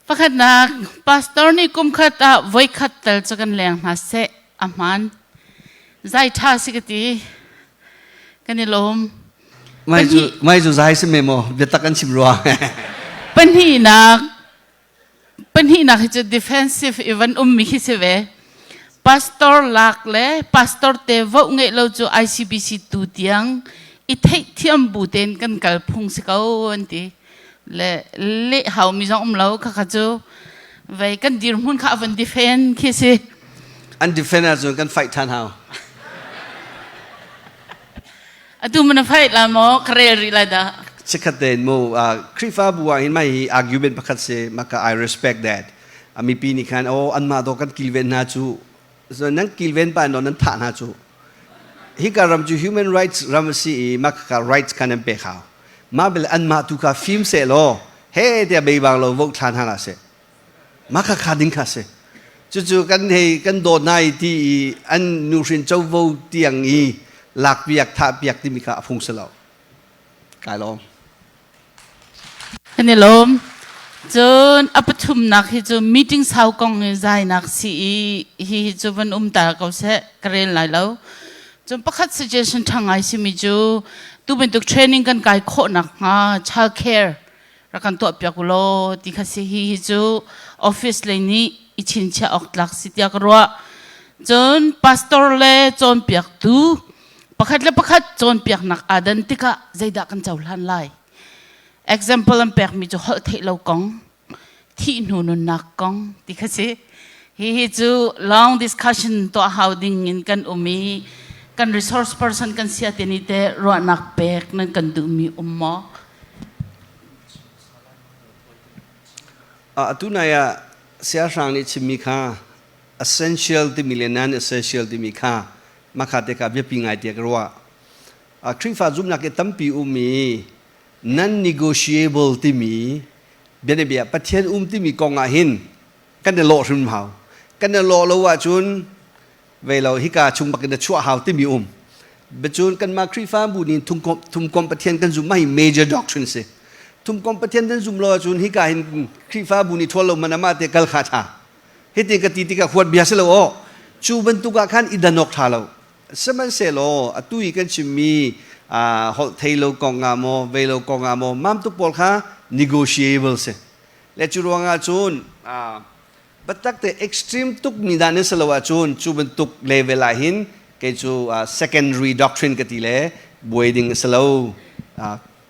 Pakhatnak, pastor nih kumkhat ah voikhat tal cu kan leng hna seh, a hmaan. Zai ṭha si ka ti. Kan i lawm. Mai cu mai cu zai si me maw biatak an chim rua. Pahnihnak, pahnihnak hi cu defensive i van ummi khi si ve. Pastor lak le pastor te voh ngeih lo cu ICBC tu tiang i theihthiam bu tein kan kal phung si ko an ti. Le leh haumi zong um lo khakha cu vei kan dirhmun kha a van defend khi si. An defend ahcun kan fight ṭhan hau. Atu man a fight la maw ka rel rih lai dah. Chikkhat tein mu Khrihfabu ah hin mai hi argument pakhat si maka I respect that. Mipi nih khan oh anmah dawh kan kilven hna cu so nan kilven pa no nan thah hna cu hika ram cu human rights ram a si i maka rights kha nan pek hau. Mah bel anmah tu kha fim seh law he tiah beibang lo vote thla hna hlah seh. Mah kha kha ding kha si. Cucu kan hei kan dawt hna i ti i an nuhrin covo tiang i lakpiak thahpiak timi kha a phung si lo. Kai lawm. Kan i lawm. Cun a pathumnak hi cu meeting sau kong i zainak si i hi hi cu van um ta ko seh ka rel lai lo. Cun pakhat suggestion ṭha ngai simi cu tu bantuk training kan kai khawh nakhnga child care rak kan tuahpiak u law ti kha si. Hi hi cu office lei nih i chinchiah awk tlak si tiah ka ruah. Cun pastor le cawnpiaktu pakhat le pakhat cawnpiaknak aa dan tikah zeidah kan cohlan lai? Example an pekmi cu holh theih lo kong, thih hnu nunnak kong ti kha si. Hihi cu long discussion tuah hau ding in kan um i kan resource person kan sia te ni te ruahnak pek nan kan duhmi um maw? Atu nai ah siahrang nih chimmi kha essential timi le non essential timi kha makha te kha biapi ngai tiah ka ruah. Khrihfa zumhnak i tampi um i non-negotiable timi bianabia Pathian um timi kong ah hin kan i lawh hrim hau. Kan i lawh lo ahcun vei lo hika chung bak in a chuah hau timi um. Bacun kanmah Khrihfabu nih thumkom Pathian kan zum hi major doctrine si. Thumkom Pathian kan zum lo ahcun hika hin Khrihfabu nih ṭhawl lo man amah te kal kha ṭha. Hitin ka ti tikah huat bia si lo aw. Cu bantuk ah khan i dan awk ṭha lo. Sihmanhsehlaw atu i kan chimmi holh thei lo kong ah maw, vei lo kong ah maw, mam tuk pawl kha negotiable si. Le cu ruangah cun biatak te extreme tuk mi dah nan si lo ahcun cu bantuk level ah hin kei cu secondary doctrine ka ti le buai ding a si lo.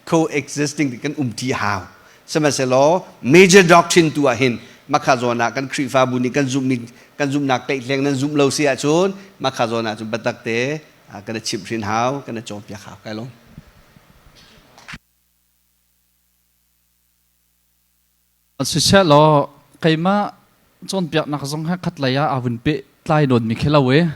Coexisting ti kan um ti hau. Sihmanhsehlaw major doctrine tu ah hin makha zawn ah kan Khrihfabu nih kan zumh kan zumhnak tleihhleng nan zumh lo si ahcun makha zawn ah cun biatak te kan i chimhhrin hau, kan i cawnpiak hau. Kai lawm. Siseh law keimah cawnpiaknak zong he khatlei ah aa vun pehtlai nawnmi khi lo i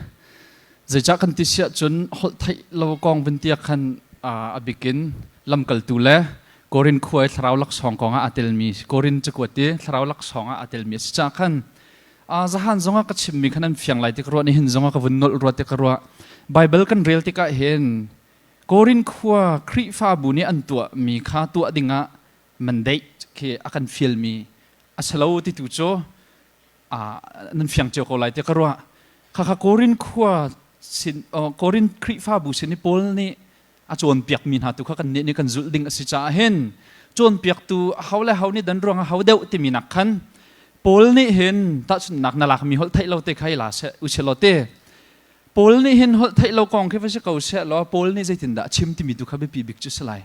zeicah kan ti siah cun holh theih lo kong vun tiah khan a bikin lamkaltu le Korin khua i thlarau laksawng kong ah aa telmi Korin cakuat i thlarau laksawng ah aa telmi a si caah khan zahan zongah ka chimmi khan an fiang lai ti ka ruah, nihin zongah ka vun nolh rua ti ka ruah. Bible kan rel tikah hin Korin khua Khrihfabu nih an tuahmi kha tuah dingah mandate khi a kan fialmi a si lo ti tu cu nan fiang cio ko lai ti ka ruah. Khakha Korin khua sin Korin Khrihfabu sin i Paul nih a cawnpiakmi hna tu kha kan nih nih kan zulh ding a si caah hin cawnpiaktu ho le ho nih dan ruang a ho deuh timi nak khan Paul nih hin tahchunhnak na lakmi holh theih lo te kha i la seh u sih law te Paul nih hin holh theih lo kong khi va si ko seh law Paul nih zeitindah a chim timi tu kha biapi bik cu si lai.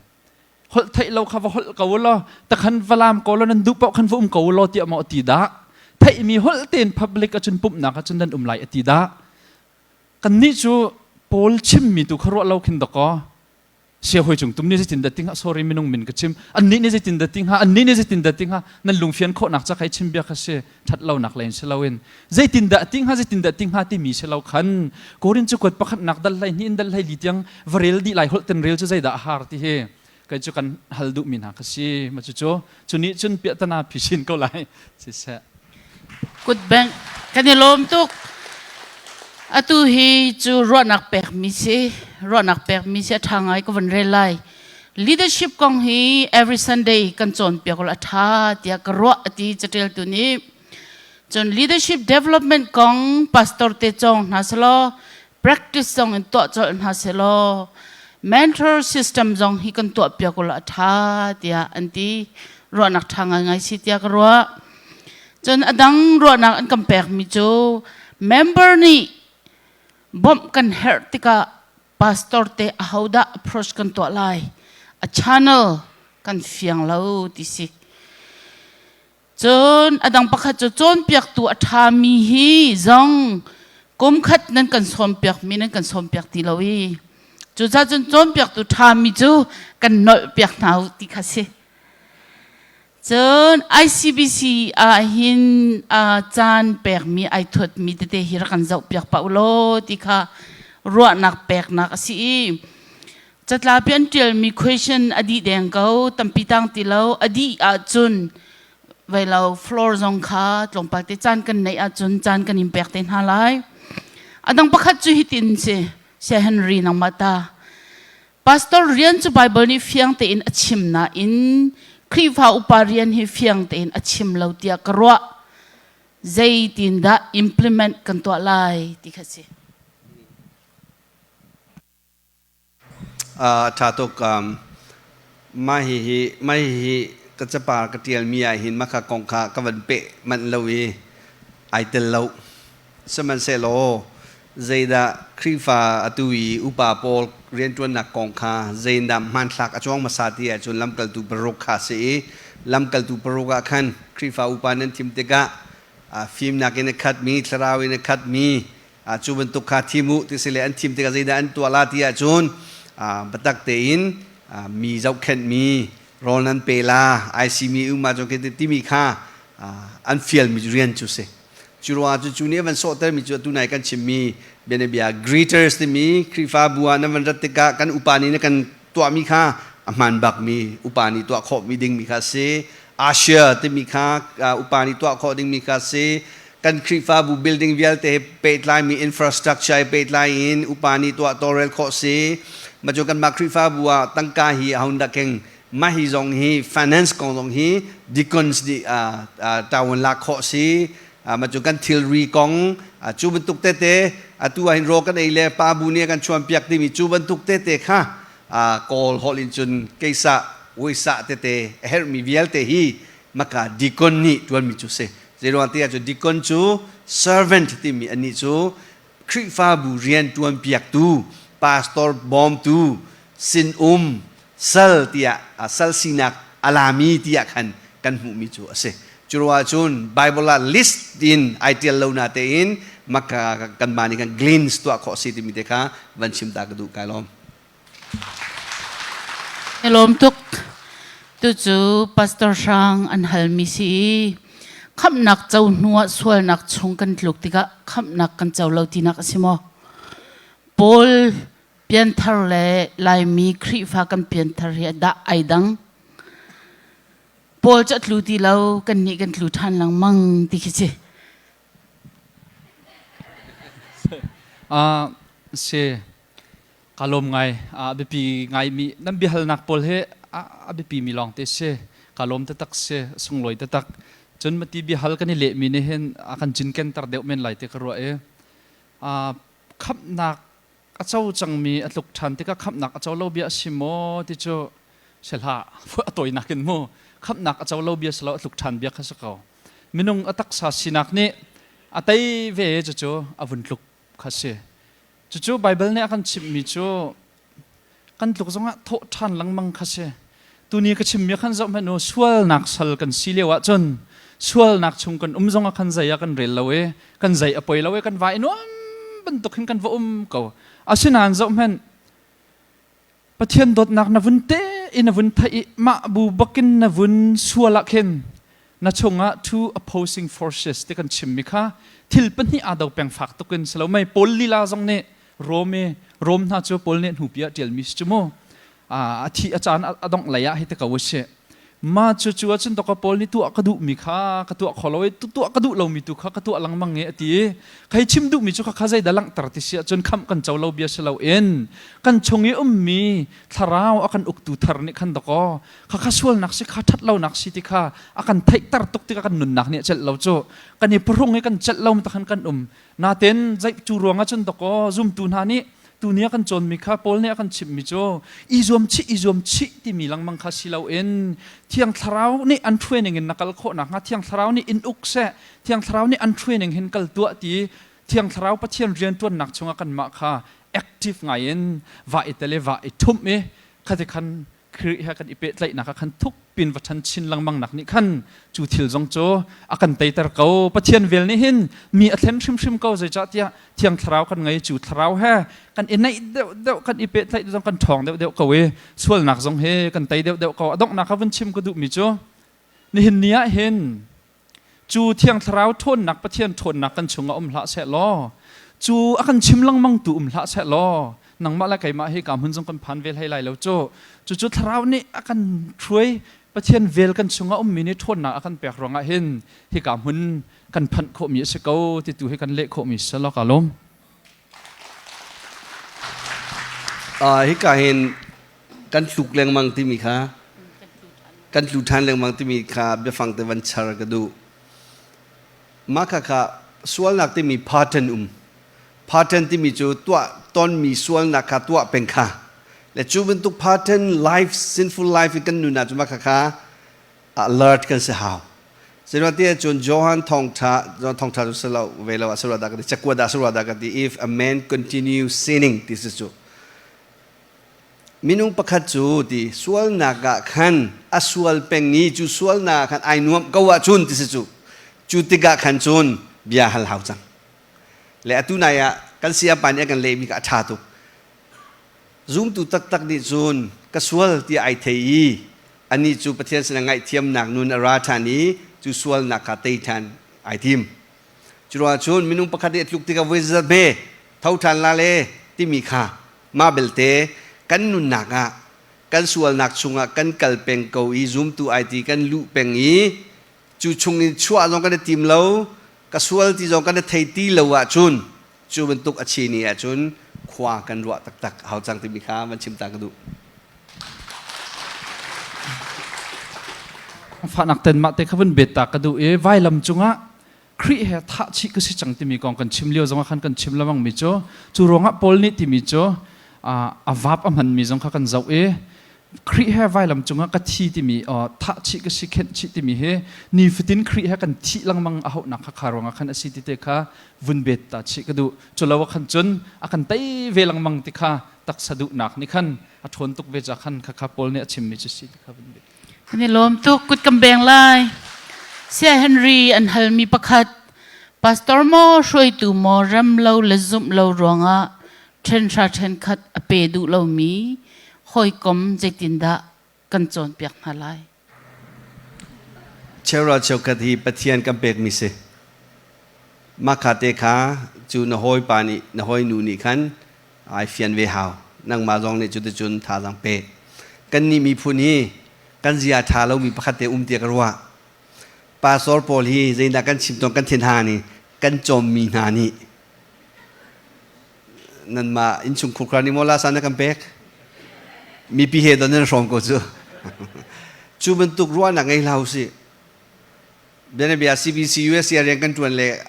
Holh theih lo kha va holh ko law takhan va lam ko law nan duh paoh khan va um ko law tiah maw ti dah? Theihmi holh tein public ahcun pumhnak ahcun nan um lai a ti dah? Kannih cu Paul chimmi tu kha ruah lo khin dakaw siahawi cung tum nih zeitin dah ti hnga? Sorry, minung min ka chim. Annih nih zeitin dah ti hnga? Annih nih zeitin dah ti hnga? Nan lungfian khawhnak ca kha i chim bia kha si ṭhat lonak lei in si loin zeitin dah ti hnga, zeitin dah ti hnga timi si lo khan Korin cu kuat pakhatnak dal hlei hnih in dal hlei li tiang va rel dih lai. Holh ten rel cu zeidah a har ti hi? Kei cu kan hal duhmi hna kha si. Ma cucu cu nih cun piahtana phisin ko lai. Siseh. Kut bengh kan i lawm tuk. Atu hi cu ruahnak pekmi si. Ruahnak pekmi si a ṭha ngai ka van rel lai. Leadership kong hi every Sunday kan cawnpiak a ṭha tiah ka ruah a ti caṭialtu nih. Cun leadership development kong pastor te cawng hna selaw practice zong in tuah colh hna selaw mentor system zong hi kan tuah piak ula a ṭha tiah an ti. Ruahnak ṭha ngaingai si tiah ka ruah. Cun a dang ruahnak an kan pekmi cu member nih bawmh kan herh tikah pastor te ahodah approach kan tuah lai a channel kan fiang lo ti si. Cun a dang pakhat cu cawnpiaktu a ṭhami hi zong kum khat nan kan sawmpiakmi nan kan sawmpiak ti lo i cucaah cun cawnpiaktu ṭhami cu kan nolhpiak hna u ti kha si. Cun ICBC ah hin caan pekmi ai thuatmi tete hi rak kan zohpiak pah u law ti kha ruahnak peknak a si i Catlapi an ṭialmi question a dih deng ko, tampi tang ti lo. A dih ahcun vei lo floor zong kha tlawmpal te caan kan neih ahcun caan kan in pek te hna lai. A dang pakhat cu hitin si, Saya Henry nangmah ta. Pastor rian cu Bible nih fiang tein a chim nain Khrihfa upa rian hi fiang tein a chim lo tiah ka ruah. Zeitindah implement kan tuah lai ti kha si. A ṭha tuk. Mah hihi mah hihi ka capar ka ṭialmi ahhin mah kha kong kha ka van peh manh lo i ai tel lo. Sihmanhsehlaw zeidah Khrihfa atu i upa pawl rianṭuannak kong kha zeitindah hmanthlak a cuang hmasa ti ahcun lamkaltu paruk kha a si i lamkaltu paruk ah khan Khrihfa upa nan thim tikah fimnak in a khatmi, thlarau in a khatmi, Cu bantuk kha thim u ti si le an thim tikah zeidah an tuah la ti ahcun biatak tein mi zohkhenhmi rawl nan pe la IC mi um ahcun khi timi kha an fialmi rian cu si. Cu ruangah cu cu nih a van sawhtermi cu atu nai kan chimmi bianabia greeters timi Khrihfabu ah nan van rat tikah kan upa nih na kan tuahmi kha a hmaan bakmi upa nih tuah khawhmi dingmi kha a si. Asia timi kha upa nih tuah khawh dingmi kha a si. Kan Khrihfabu building vialte he pehtlaimi infrastructure he pehtlai in upa nih tuah tawlrel khawh si. Mah cu kanmah Khrihfabu ah tangka hi a dah keng mah hi zong hi finance kong zong hi deacons nih ṭawan lak khawh si. Mah cu kan thilri kong cu bantuk tete atu ah hin raw kan ei le pa bu nih a kan chuanpiak timi cu bantuk tete kha Kawl holh in cun keisah uisah tete a herhmi vialte hi maka deacon nih ṭuanmi cu si. Zeiruang ti ahcun deacon cu servant timi anih cu Khrihfabu rian ṭuanpiaktu, pastor bawmtu, sinum, sal tiah sal sinak a lami tiah khan kan hmuhmi cu a si. Cu ruangah cun Bible ah list in ai ṭial lo na tein maka kanmah nih kan glimpse tuah khawh si timi te kha van chim ta ka duh kai lawm. Ka lawm tuk. Tucu Pastor Hrang an halmi si i khamhnak co hnuah sualnak chung kan tluk tikah khamhnak kan co lo tinak a si maw? Paul pianthar le Laimi Khrihfa kan pianthar hi dah ai dang. Paul cu a tlu ti lo, kannih kan tlu ṭhan lengmang ti khi si. Si. Ka lawm ngai. A biapi ngaimi nan biahalnak pawl hi a biapi mi lawng te si. Ka lawm taktak si. Sunglawi taktak. Cun mati biahal kan i lehmi nih hin a kan cinkenter deuh men lai ti ka ruah i khamhnak a co cangmi a tluk ṭhan tikah khamhnak a co lo bia a si maw ti cu si hlah. A tawinak in mu khamhnak a co lo bia si lo a tluk ṭhan bia kha si ko. Minung a taksa sinak nih a tei ve cucu a vun tluk kha si. Cucu Baibal nih a kan chimhmi cu kan tluk zongah thawh ṭhan lengmang kha si. Tuni ka chimmi khan zoh hmanh u, sualnak sal kan si lio ahcun sualnak chung kan um zongah khan zei ah kan rel lo i kan zei a poi lo i kan va i nuam bantuk hin kan va um ko. Asinain zoh hmanh, Pathian dawtnak na vun te i na vun theih i mah bu bakin na vun sual ah khin na chungah two opposing forces ti kan chimmi kha thil pahnih aa do peng fak tuk in si lo mei Paul lila zong nih Rome i Rome hna cu Paul nih hnupi ah ṭialmi si cu mu. A thi a caan a dongh lei ah hi te ko a si. Ma cu cu ahcun dawka Paul nih tuah ka duhmi kha ka tuah kho lo i tuah ka duh lomi tu kha ka tuah lengmang i a ti i khei chim duhmi cu kha zeidah langhter ti si ahcun khamh kan co lo bia si loin kan chung i ummi thlarau a kan uktu thar nih khan dakaw kha kha sualnak si kha ṭhat lonak si ti kha a kan theihter tuk tikah kan nunnak nih a celh lo cu kan i phuhrung i kan celh lo ta khan kan um naten zei cu ruangah cun dakaw zumtu hna nih tuni a kan cawnmi kha Paul nih a kan chimhmi cu i zuam chih i zuam chih timi lengmang kha si loin Thiang Thlarau nih an training in na kal khawh nakhnga Thiang Thlarau nih in uk seh Thiang Thlarau nih an training hin kal tuah ti Thiang Thlarau Pathian rianṭuannak chungah kanmah kha active ngai in va i tel i va i ṭhumh i khati khan Khrih he kan i pehtlaihnak ah khan thuk pin va ṭhan chin lengmang nak nih khan cu thil zong cu a kan teiter ko. Pathian vel nih hin mi a thlen hrimhrim ko zeicahtiah Thiang Thlarau kan ngei cu Thlarau he kan i naih deuhdeuh kan i pehtlaih zong kan ṭhawng deuhdeuh ko i sualnak zong hi kan tei deuhdeuh ko. A donghnak ah vun chim ka duhmi cu nihin ni ah hin Cu Thiang Thlarau ṭhawnnak Pathian ṭhawnnak kan chungah um hlah seh law, cu a kan chim lengmangtu um hlah seh law, nangmah le keimah hi ka hmun zong kan phan ve hlei lai lo cu. Cucu Thlarau nih a kan hruai, Pathian vel kan chungah ummi nih ṭhawnnak a kan pek ruangah hin hika hmun kan phanh khawhmi a si ko ti tu hi kan leh khawhmi si law ka lawm. Hika hin kan tluk lengmang timi kha kan tlu ṭhan lengmang timi kha biafang te van char ka duh. Mah kha kha sualnak timi pattern um. Pattern timi cu tuah tonmi sualnak kha tuah peng kha. Le cu bantuk pattern life, sinful life in kan nun ahcun mah kha kha alert kan si hau. Zeicahtiah cun Johan thawngṭha Johan thawngṭha cu si lo ve lo ah si rua dah ka ti cakuat dah si rua dah ka ti if a man continue sinning ti si cu minung pakhat cu ti sualnak ah khan a sual peng i cu sualnak ah khan ai nuamh ko ahcun ti si cu cu tikah khan cun bia hal hau cang le atu nai ah kan sayapa nih a kan lehmi kha a ṭha tuk zumtu taktak nih cun ka sual tiah ai thei i anih cu Pathian sinah ngaihthiamnak nun a ra ṭhan i cu sualnak kha tei ṭhan ai tim. Cu ruangah cun minung pakhat nih a tluk tikah voi zat hme tho ṭhan la le timi kha mah belte kan nunnak ah kan sualnak chungah kan kal peng ko i zumtu ai ti kan luh peng i cu chung in chuah zong kan i tim lo ka sual ti zong kan i thei ti lo ahcun cu bantuk a chi ni ahcun khua kan ruah taktak hau cang timi kha van chim ta ka duh. Fahnak ten mah te kha vun bet ta ka duh i vailam cungah Khrih he thah chih ka si cang timi kong kan chim lio zongah khan kan chim lengmang mi cu cu ruangah Paul nih timi cu a vap a hmanmi zong kha kan zoh i Khrih he vailam cungah ka thi timi thah chih ka si khenh chih timi hi nifatin Khrih he kan thih lengmang a hauhnak kha kha ruangah khan a si ti te kha vun bet ta chih ka duh cu lo ah khan cun a kan tei ve lengmang ti kha taksa duhnak nih khan a ṭhawn tuk ve ca khan khakha Paul nih a chimmi cu si ti kha vun bet. Kan i lawm tuk kut kan beng lai. Sia Henry an halmi pakhat pastor maw hruaitu maw rem lo le zumh lo ruangah ṭhenhra ṭhenkhat a pe duh lomi hawikom zeitindah kan cawnpiak hna lai? Cheuhra cheukhat hi Pathian kan pekmi si. Mah kha te kha cu na hawipa nih na hawinu nih khan ai fian ve hau. Nangmah zong nih cuticun thazaang pe. Kannih miphun hi kan zia ṭha lomi pakhat te um tiah ka ruah. Pastor pawl hi zeidah kan chim tawn kan thinhang nih kan cawmmi hna nih nanmah innchungkhur kha nih maw lasa na kan pek mipi he don nan hrawm ko cu cu bantuk ruahnak ngei hlah usih bianabia CBC USA rian kan tuan le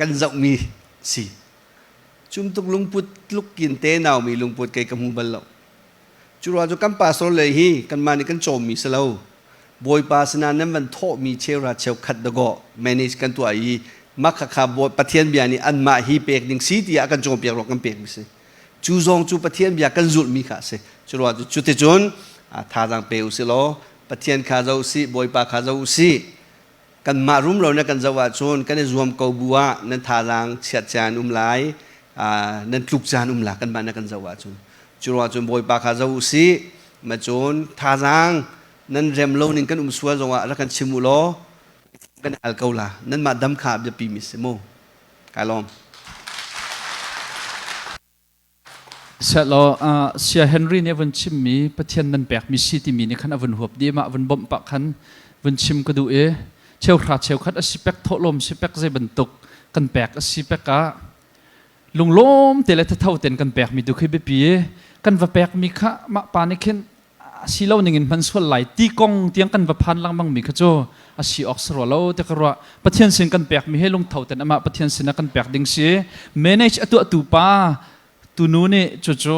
kan zohmi si cumtuk lungput tlukin te naumi lungput kei ka hmu bal lo Cu ruang cu kan pastor le hi kanmah nih kan cawmmi si lo. Bawipa sinah nan van thawhmi cheuhra cheukhat dawkaw manage kan tuah i mah khakha Pathian bia nih anmah hi pek ding si tiah a kan cawnpiak ruang kan pekmi si. Cu zong cu Pathian bia kan zulhmi kha a si. Cu ruang cu cuticun thazaang pe u si law Pathian kha zoh usih, Bawipa kha zoh usih. Kanmah rumro na kan zoh ahcun kan i zuam ko bu ah nan thazaang chiat caan um lai, nan tluk caan um la kanmah na kan zoh ahcun. Cu ruangah cun Bawipa kha zoh u sih, ma cun thazaang nan rem lo ning kan um sual zongah rak kan chim u law kan al ko la. Nanmah dam kha biapi mi si mu. Kai lawm. Sehlaw Sia Henry nih a vun chimmi Pathian nan pekmi si timi nih khan a vun huap dih mah vun bawmh pah khan vun chim ka duh i cheuhra cheukhat a si pek thawhlawm si pek zei bantuk kan pek a si pek ah lunglawm te le thatho ten kan pekmi tu khi biapi i kan va pekmi kha mah pa nih khin a si lo ning in hman sual lai ti kong tiang kan va phan lengmang mi kha cu a si awk si rua lo ti ka ruah. Pathian sin kan pekmi he lungtho ten amah Pathian sin ah kan pek ding si. Manage a tuahtu pa tunu nih cucu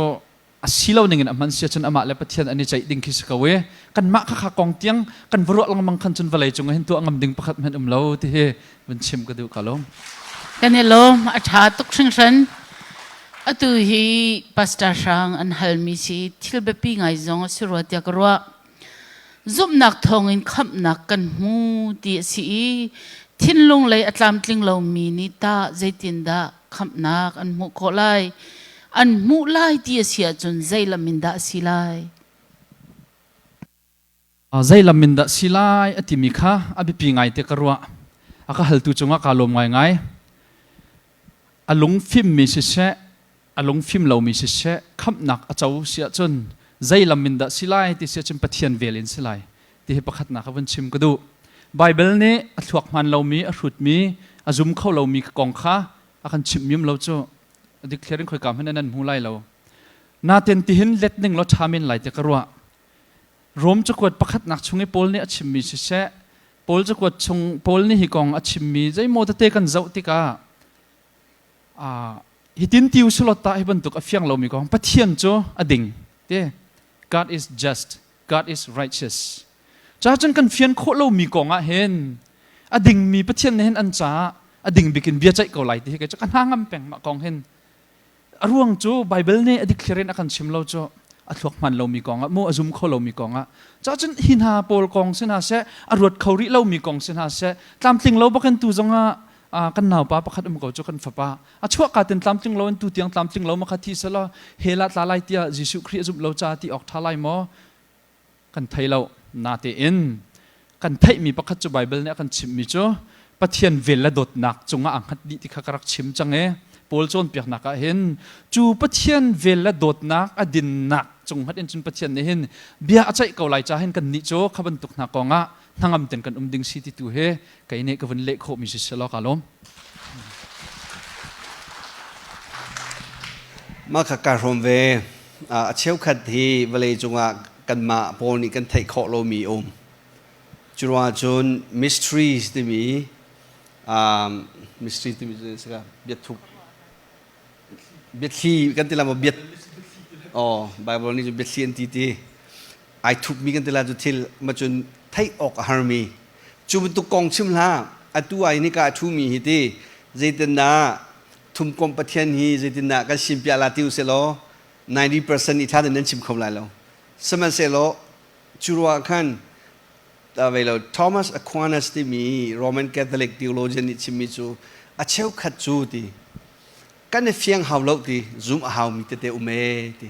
a si lo ning in a hman si ahcun amah le Pathian an i ceih ding khi si ko i kanmah kha kha kong tiang kan va ruah lengmang khan cun vawlei cung ah hin tuah ngam ding pakhat hmanh um lo ti hi vun chim ka duh ka lawm. Kan i lawm, a ṭha tuk hringhran. Atu hi pastor hrang an halmi si thil biapi ngai zong a si rua tiah ka ruah. Zumhnak thawngin khamhnak kan hmu ti a si i thinlung lei a tlamtling lomi nih tah zeitindah khamhnak an hmuh khawh lai? An hmuh lai ti a si ahcun zei lam in dah a si lai? Zei lam in dah si lai a timi kha a biapi ngai te ka ruah. A ka haltu cungah kaa lawm ngaingai. A lung fimmi siseh, a lung fim lomi siseh, khamhnak a co si ahcun zei lam in dah si lai ti si ahcun Pathian vel in si lai ti hi pakhatnak a vun chim ka duh. Bible nih a thluak hmaan lomi, a hrutmi, a zum kho lomi kong kha a kan chimh miam lo cu. A dikthliar in khoika hmanh in an hmu lai lo. Naten tihin let ning law ṭha men lai ti ka ruah. Rom cakuat pakhatnak chung i Paul nih a chimmi siseh, Paul cakuat chung Paul nih hi kong a chimmi zeimaw tete kan zoh tikah hitin ti usulot ta hi bantuk a fiang lomi kong Pathian cu a ding te. God is just, God is righteous. Ca cun kan fian khawh lomi kong ah hin a dingmi Pathian nih hin an caah a ding bikin bia ceih ko lai ti hi kei cu ka hna ngam peng mah kong hin. A ruang cu Bible nih a dikthliar in a kan chim lo cu a thluak hman lomi kong ah mu a zum kho lomi kong ah cacun hi hna pawl kong si hna seh, a ruat kho rih lomi kong si hna seh, tlamtling lo bakin tu zong ah kan naupa pakhat um ko cu, kan fapa a chuah ka tin tlamtling lo in tu tiang tlamtling lo ma kha thi selaw hell ah tla lai tiah Jesuh Khrih a zumh lo ca ti awk tha lai maw kan thei lo. Natein kan theihmi pakhat cu Bible nih a kan chimhmi cu Pathian vel le dawtnak cungah aa hngat dih ti kha ka rak chim cang i Paul cawnpiaknak ah hin cu Pathian vel le dawtnak a dinnak cung hngat in cun Pathian nih hin bia a ceih ko lai ca hin kan nih cu kha bantuk hna kong ah hnangam ten kan um ding si ti tu hi kei nih ka vun leh khawhmi si selaw ka lawm. Mah kha kaa hrawm ve. A cheukhat hi vawlei cungah kanmah pawl nih kan theih khawh lomi um. Cu ruangah cun mysteries timi mystery timi cu sika biathup biathli kan ti la maw biat oh Bible nih cun biathli an ti ti ai thupmi kan ti la cu thil ma cun theih awk a harmi cu bantuk kong chim hlah. Atu ai ni ka thumi hi ti zeitindah thumkomh Pathian hi zeitindah kan simpiah la ti usih law 90% nih ṭha tein nan chim kho lai lo. Sihmanhsehlaw cu ruah khan vei lo Thomas Aquinas timi Roman Catholic theologian nih chimmi cu a cheukhat cu ti kan i fiang hau lo ti zum a haumi tete um ee ti.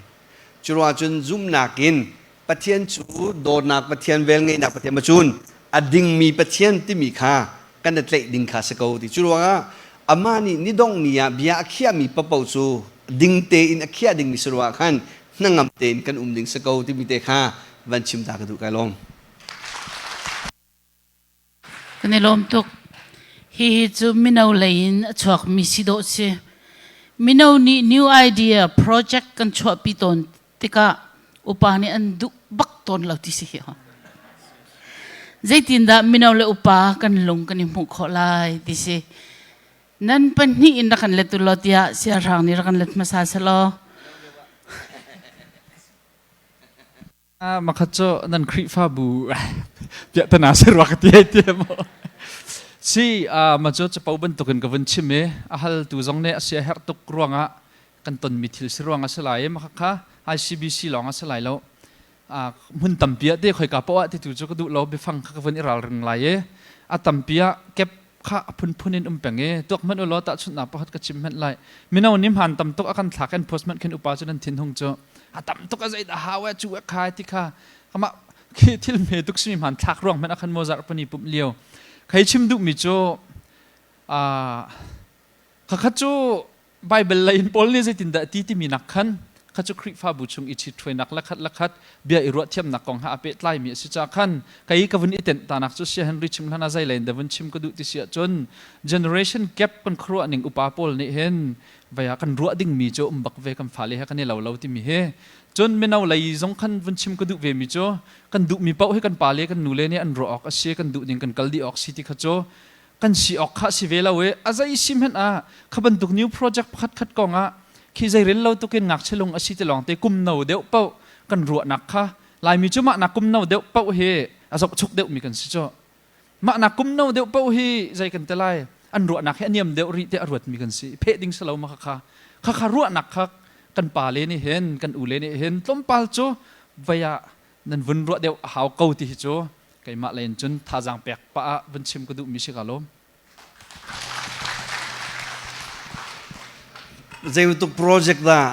Cu ruah cun zumnak in Pathian cu dawtnak Pathian, velngeihnak Pathian ma cun a dingmi Pathian timi kha kan i tlaih ding kha si ko ti. Cu ruangah amah nih nidongh ni ah bia a khiahmi paohpaoh cu ding tein a khiah dingmi si ruangah khan hnangam tein kan um ding si ko timi te kha van chim ta ka duh. Kai lawm. Kan i lawm tuk. Hihi cu mino lei in a chuakmi si dawh si. Mino nih new idea project kan chuahpi tawn tikah upa nih an duh bak tawn lo ti si hi. Zeitindah mino le upa kan lung kan i hmuh khawh lai ti si. Nan pahnih in rak kan let u law tiah siahrang nih rak kan let hmasa selaw. Makhat cu nan Khrihfabu piahtana si rua ka ti hei ti maw. Si ma cu capo bantukin ka vun chim i a haltu zong nih a sia herh tuk ruangah kan tonmi thil si ruang a si lai i maka kha ICBC lawng a si lai lo. Hmun tampi ah te khoika poah ti tu cu ka duh lo, biafang kha ka vun i ralring lai i a tampi ah kep kha a phunphun in um peng i tuak hmanh u law tahchunhnak pakhat ka chim hmanh lai. Mino nih hmaan tam tuk a kan thlak in post hmanh khin upa cu nan thin hung cu a tam tuk a zeidah hau e cu e khai ti kha amah khi thil hme tuk simi hmaan thlak ruang hmanh a khan maw zarh pani pumh lio khei chim duhmi cu khakhat cu Bible lei in Paul nih zeitindah ti timi nak khan. Kha cu Khrihfabu chung i ṭhithruainak lakhat lakhat bia i ruahthiamnak kong he aa pehtlaimi a si caah khan kei ka vun i tenh tanak cu Sia Henry chim hlan ah zei lei in dah vun chim ka duh ti si ahcun generation gap kan khuaruah ning upa pawl nih hin vei ah kan ruah dingmi cu um bak ve kan fale he kan i lo lo timi hi. Cun mino lei zong khan vun chim ka duh ve mi cu kan duhmi paoh hi kan pale kan nule nih an ruah awk a si, kan duh ning kan kal dih awk si ti kha cu kan si awk kha si ve lo i a zei si hmanh ah kha bantuk new project pakhat khat kong ah khi zei rel lo tukin ngakchia lung a si ti lawng te kum no deuh paoh kan ruahnak kha. Laimi cu mah nak kum no deuh paoh hi a zohchuk deuh mi kan si cu. Mah nak kum no deuh paoh hi zei kan te lai, an ruahnak hi a niam deuh rih te a ruat mi kan si. Pheh ding si lo ma kha kha kha ruahnak kha kan pa le nih hin kan u le nih hin tlawmpal cu vei ah nan vun ruah deuh a hau ko ti hi cu keimah lei in cun thazaang pek pah ah vun chim ka duhmi si ka lawm. Zei bantuk project dah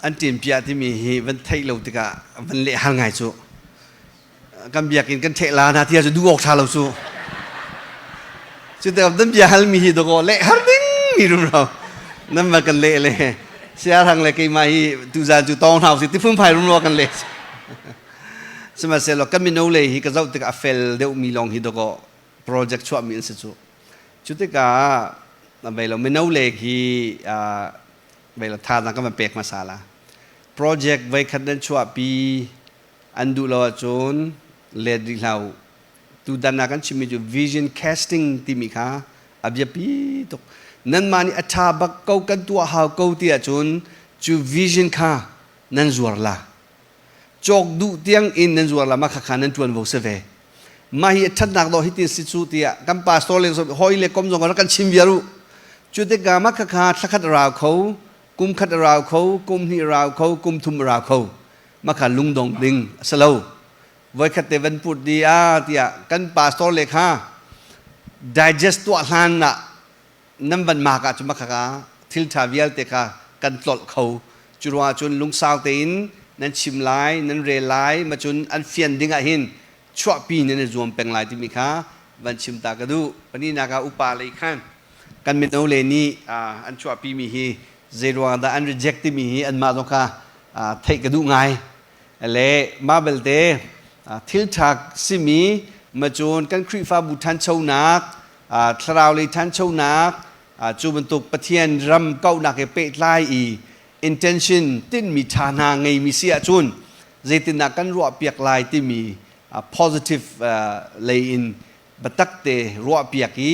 an ṭin piah timi hi van theih lo tikah van leh hal ngai cu. Kan biakinn kan ṭheh la na ti ahcun duh awk ṭha lo cu. Cu tikah nan bia halmi hi dawkaw leh har ding mi rumro nan va kan leh le siarang le keimah hi tuzaan cu tawng hna usih ti phunphai rumro kan leh. Sihmanhsehlaw kan mino lei hi ka zoh tikah a fel deuhmi lawng hi dawkaw project chuahmi an si cu. Cu tikah vei lo mino le hi vei lo thazaang kan van pek hmasa la. Project voi khat nan chuahpi an duh lo ahcun let rih hlah u. Tutan ah kan chimmi cu vision casting timi kha a biapi tuk. Nanmah nih a ṭha bak ko kan tuah hau ko ti ahcun cu vision kha nan zuar la. Cawk duh tiang in nan zuar la, mah khakha nan ṭuanvo si ve. Mah hi a ṭhatnak dawh hitin si cu tiah kan pastor le hawi le kom zong rak kan chim viar u. Cu tikah mah khakha thlakhat a rau kho, kum khat a rau kho, kum hnih a rau kho, kum thum a rau kho. Mah kha lungdong ding a si lo. Voikhat te van put di ah tiah kan pastor le kha digest tuah hlan ah nan van mak ahcun mah khakha thil ṭha vialte kha kan tlolh kho. Cu ruangah cun lungsau tein nan chim lai, nan rel lai, ma cun an fian ding ah hin chuahpi nan i zuam peng lai timi kha van chim ta ka duh. Pahnihnak ah upa lei khan kan mino le nih an chuahpi mi hi zei ruangah dah an reject timi hi anmah zong kha theih ka duh ngai. Le mah belte thil ṭha simi ma cun kan Khrihfabu ṭhanchonak, thlarau lei ṭhanchonak, cu bantuk Pathian ram kauhnak he pehtlai i intention tinhmi ṭha hna ngeimi si ahcun zeitindah kan ruahpiak lai timi positive lei in biatak te ruahpiak i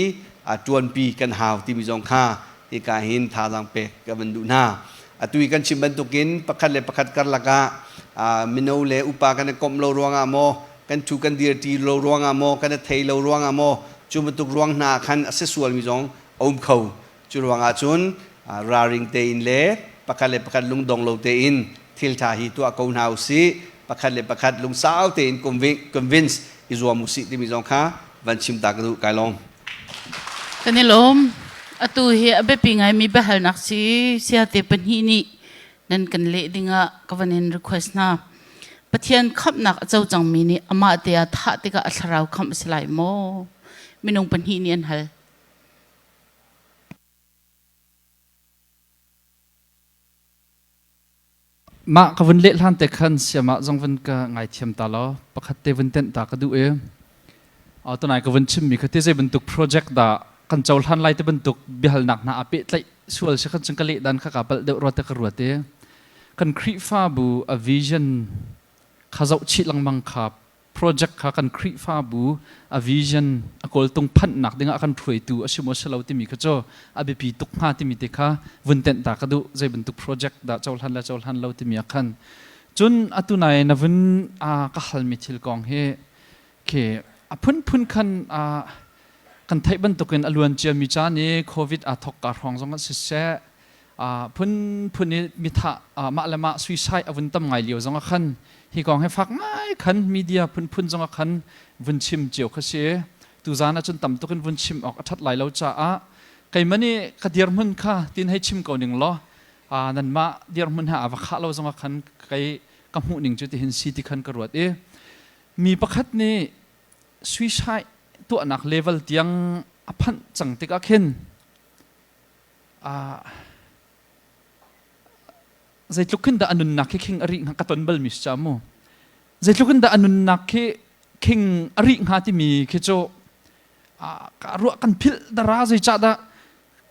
ṭuanpi kan hau timi zong kha hika hin thazaang pek ka van duh hna. Atu i kan chim bantukin pakhat le pakhat karlak ah mino le upa kan i komh lo ruangah maw, kan ṭhu kan dirṭi lo ruangah maw, kan i thei lo ruangah maw, cu bantuk ruang hna khan a si sualmi zong a um kho. Cu ruangah cun ralring tein le pakhat le pakhat lungdong lo tein thil ṭha hi tuah ko hna usih. Pakhat le pakhat lungsau tein convince i zuam usih timi zong kha van chim ta ka duh. Kai lawm. Kan i lawm. Atu hi a biapi ngaimi biahalnak si siate pahnih nih nan kan leh dingah ka van in request hna. Pathian khamhnak a co cangmi nih amah te ah thah tikah a thlarau khamh a si lai maw? Minung pahnih nih an hal. Mah ka vun leh hlan te khan siamah zong vun ka ngaithiam ta law pakhat te vun tenh ta ka duh i tunai ka vun chimmi kha te zei bantuk project dah kan cohlan lai te bantuk biahalnak hna a pehtlaih sual si khan cun ka leh dan kha ka palh deuh rua te ka ruat i kan Khrihfabu a vision kha zoh chih lengmang kha project kha kan Khrihfabu a vision a kawltung phanhnak dingah a kan hruaitu a si maw si lo timi kha cu a biapi tuk hnga timi te kha vun tenh ta ka duh. Zei bantuk project dah cohlan le cohlan lo timi ah khan cun atu nai na vun ka halmi thil kong hi khi a phunphun khan kan theih bantukin a luan ciami caan i COVID aa thok ka hrawng zong ah siseh, phunphun i mithah mah le mah suicide a vun tam ngai lio zong ah khan hi kong hi fak ngai khan media phunphun zong ah khan vun chim cio kha si. Tuzaan ah cun tam tuk in vun chim awk a ṭhat lai lo caah keimah nih ka dirhmun kha tin hei chim ko ning law nanmah dirhmun he aa va khah lo zong ah khan kei ka hmuh ning cu tihin si ti khan ka ruat i mi pakhat nih suicide tuahnak level tiang a phanh cang tikah khin. Zeitluk khin dah a nunnak khi khing a rih hnga ka ton balmi si ca mu. Zeitluk in dah a nunnak khi khing a rih hnga timi khi cu ka ruah kan philh dara. Zeicahdah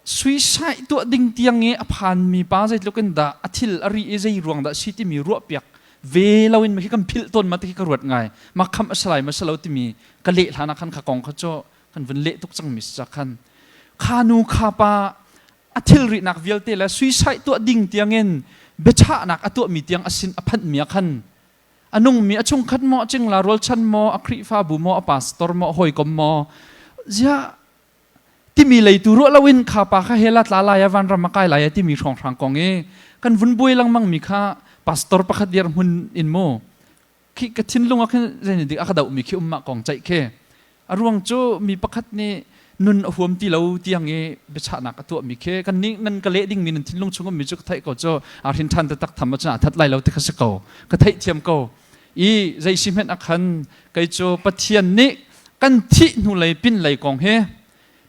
suicide tuah ding tiang i a phanmi pa zeitluk in dah a thil a ri i zei ruang dah si timi ruahpiak ve loin khi kan philh tawn ma ti khi ka ruat ngai. Ma kham a salai ma salo timi ka leh hlan ah khan kha kong kha cu kan vun leh tuk cangmi si ca khan kha nu kha pa a thil rihnak vialte le suicide tuah ding tiangin biachahnak a tuahmi tiang a sin a phanhmi ah khan a nungmi a chungkhat maw, a cingla rualchan maw, a Khrihfabu maw, a pastor maw, a hawikom maw, ziah timi leitu ruah loin kha pa kha hela tla lai a vanram a kai lai a timi hrawnghrang kong i kan vun buai lengmang mi kha pastor pakhat dir hmun in mu khi ka thinlung ah khin zei dik a ka doh mi khi umma kong ceih khi a ruang cu mi pakhat nih nun a huam ti lo tiang i biachahnak a tuah mi khi kan nih nan ka leh ding mi nan thinlung chung mi cu ka theih ko cu a hrin than tak tham a that lai lo ti kha si ko, ka theih thiam ko i zei si hmenh a khan kei cu Pathian nih kan thih hnu lei pin lei kong hi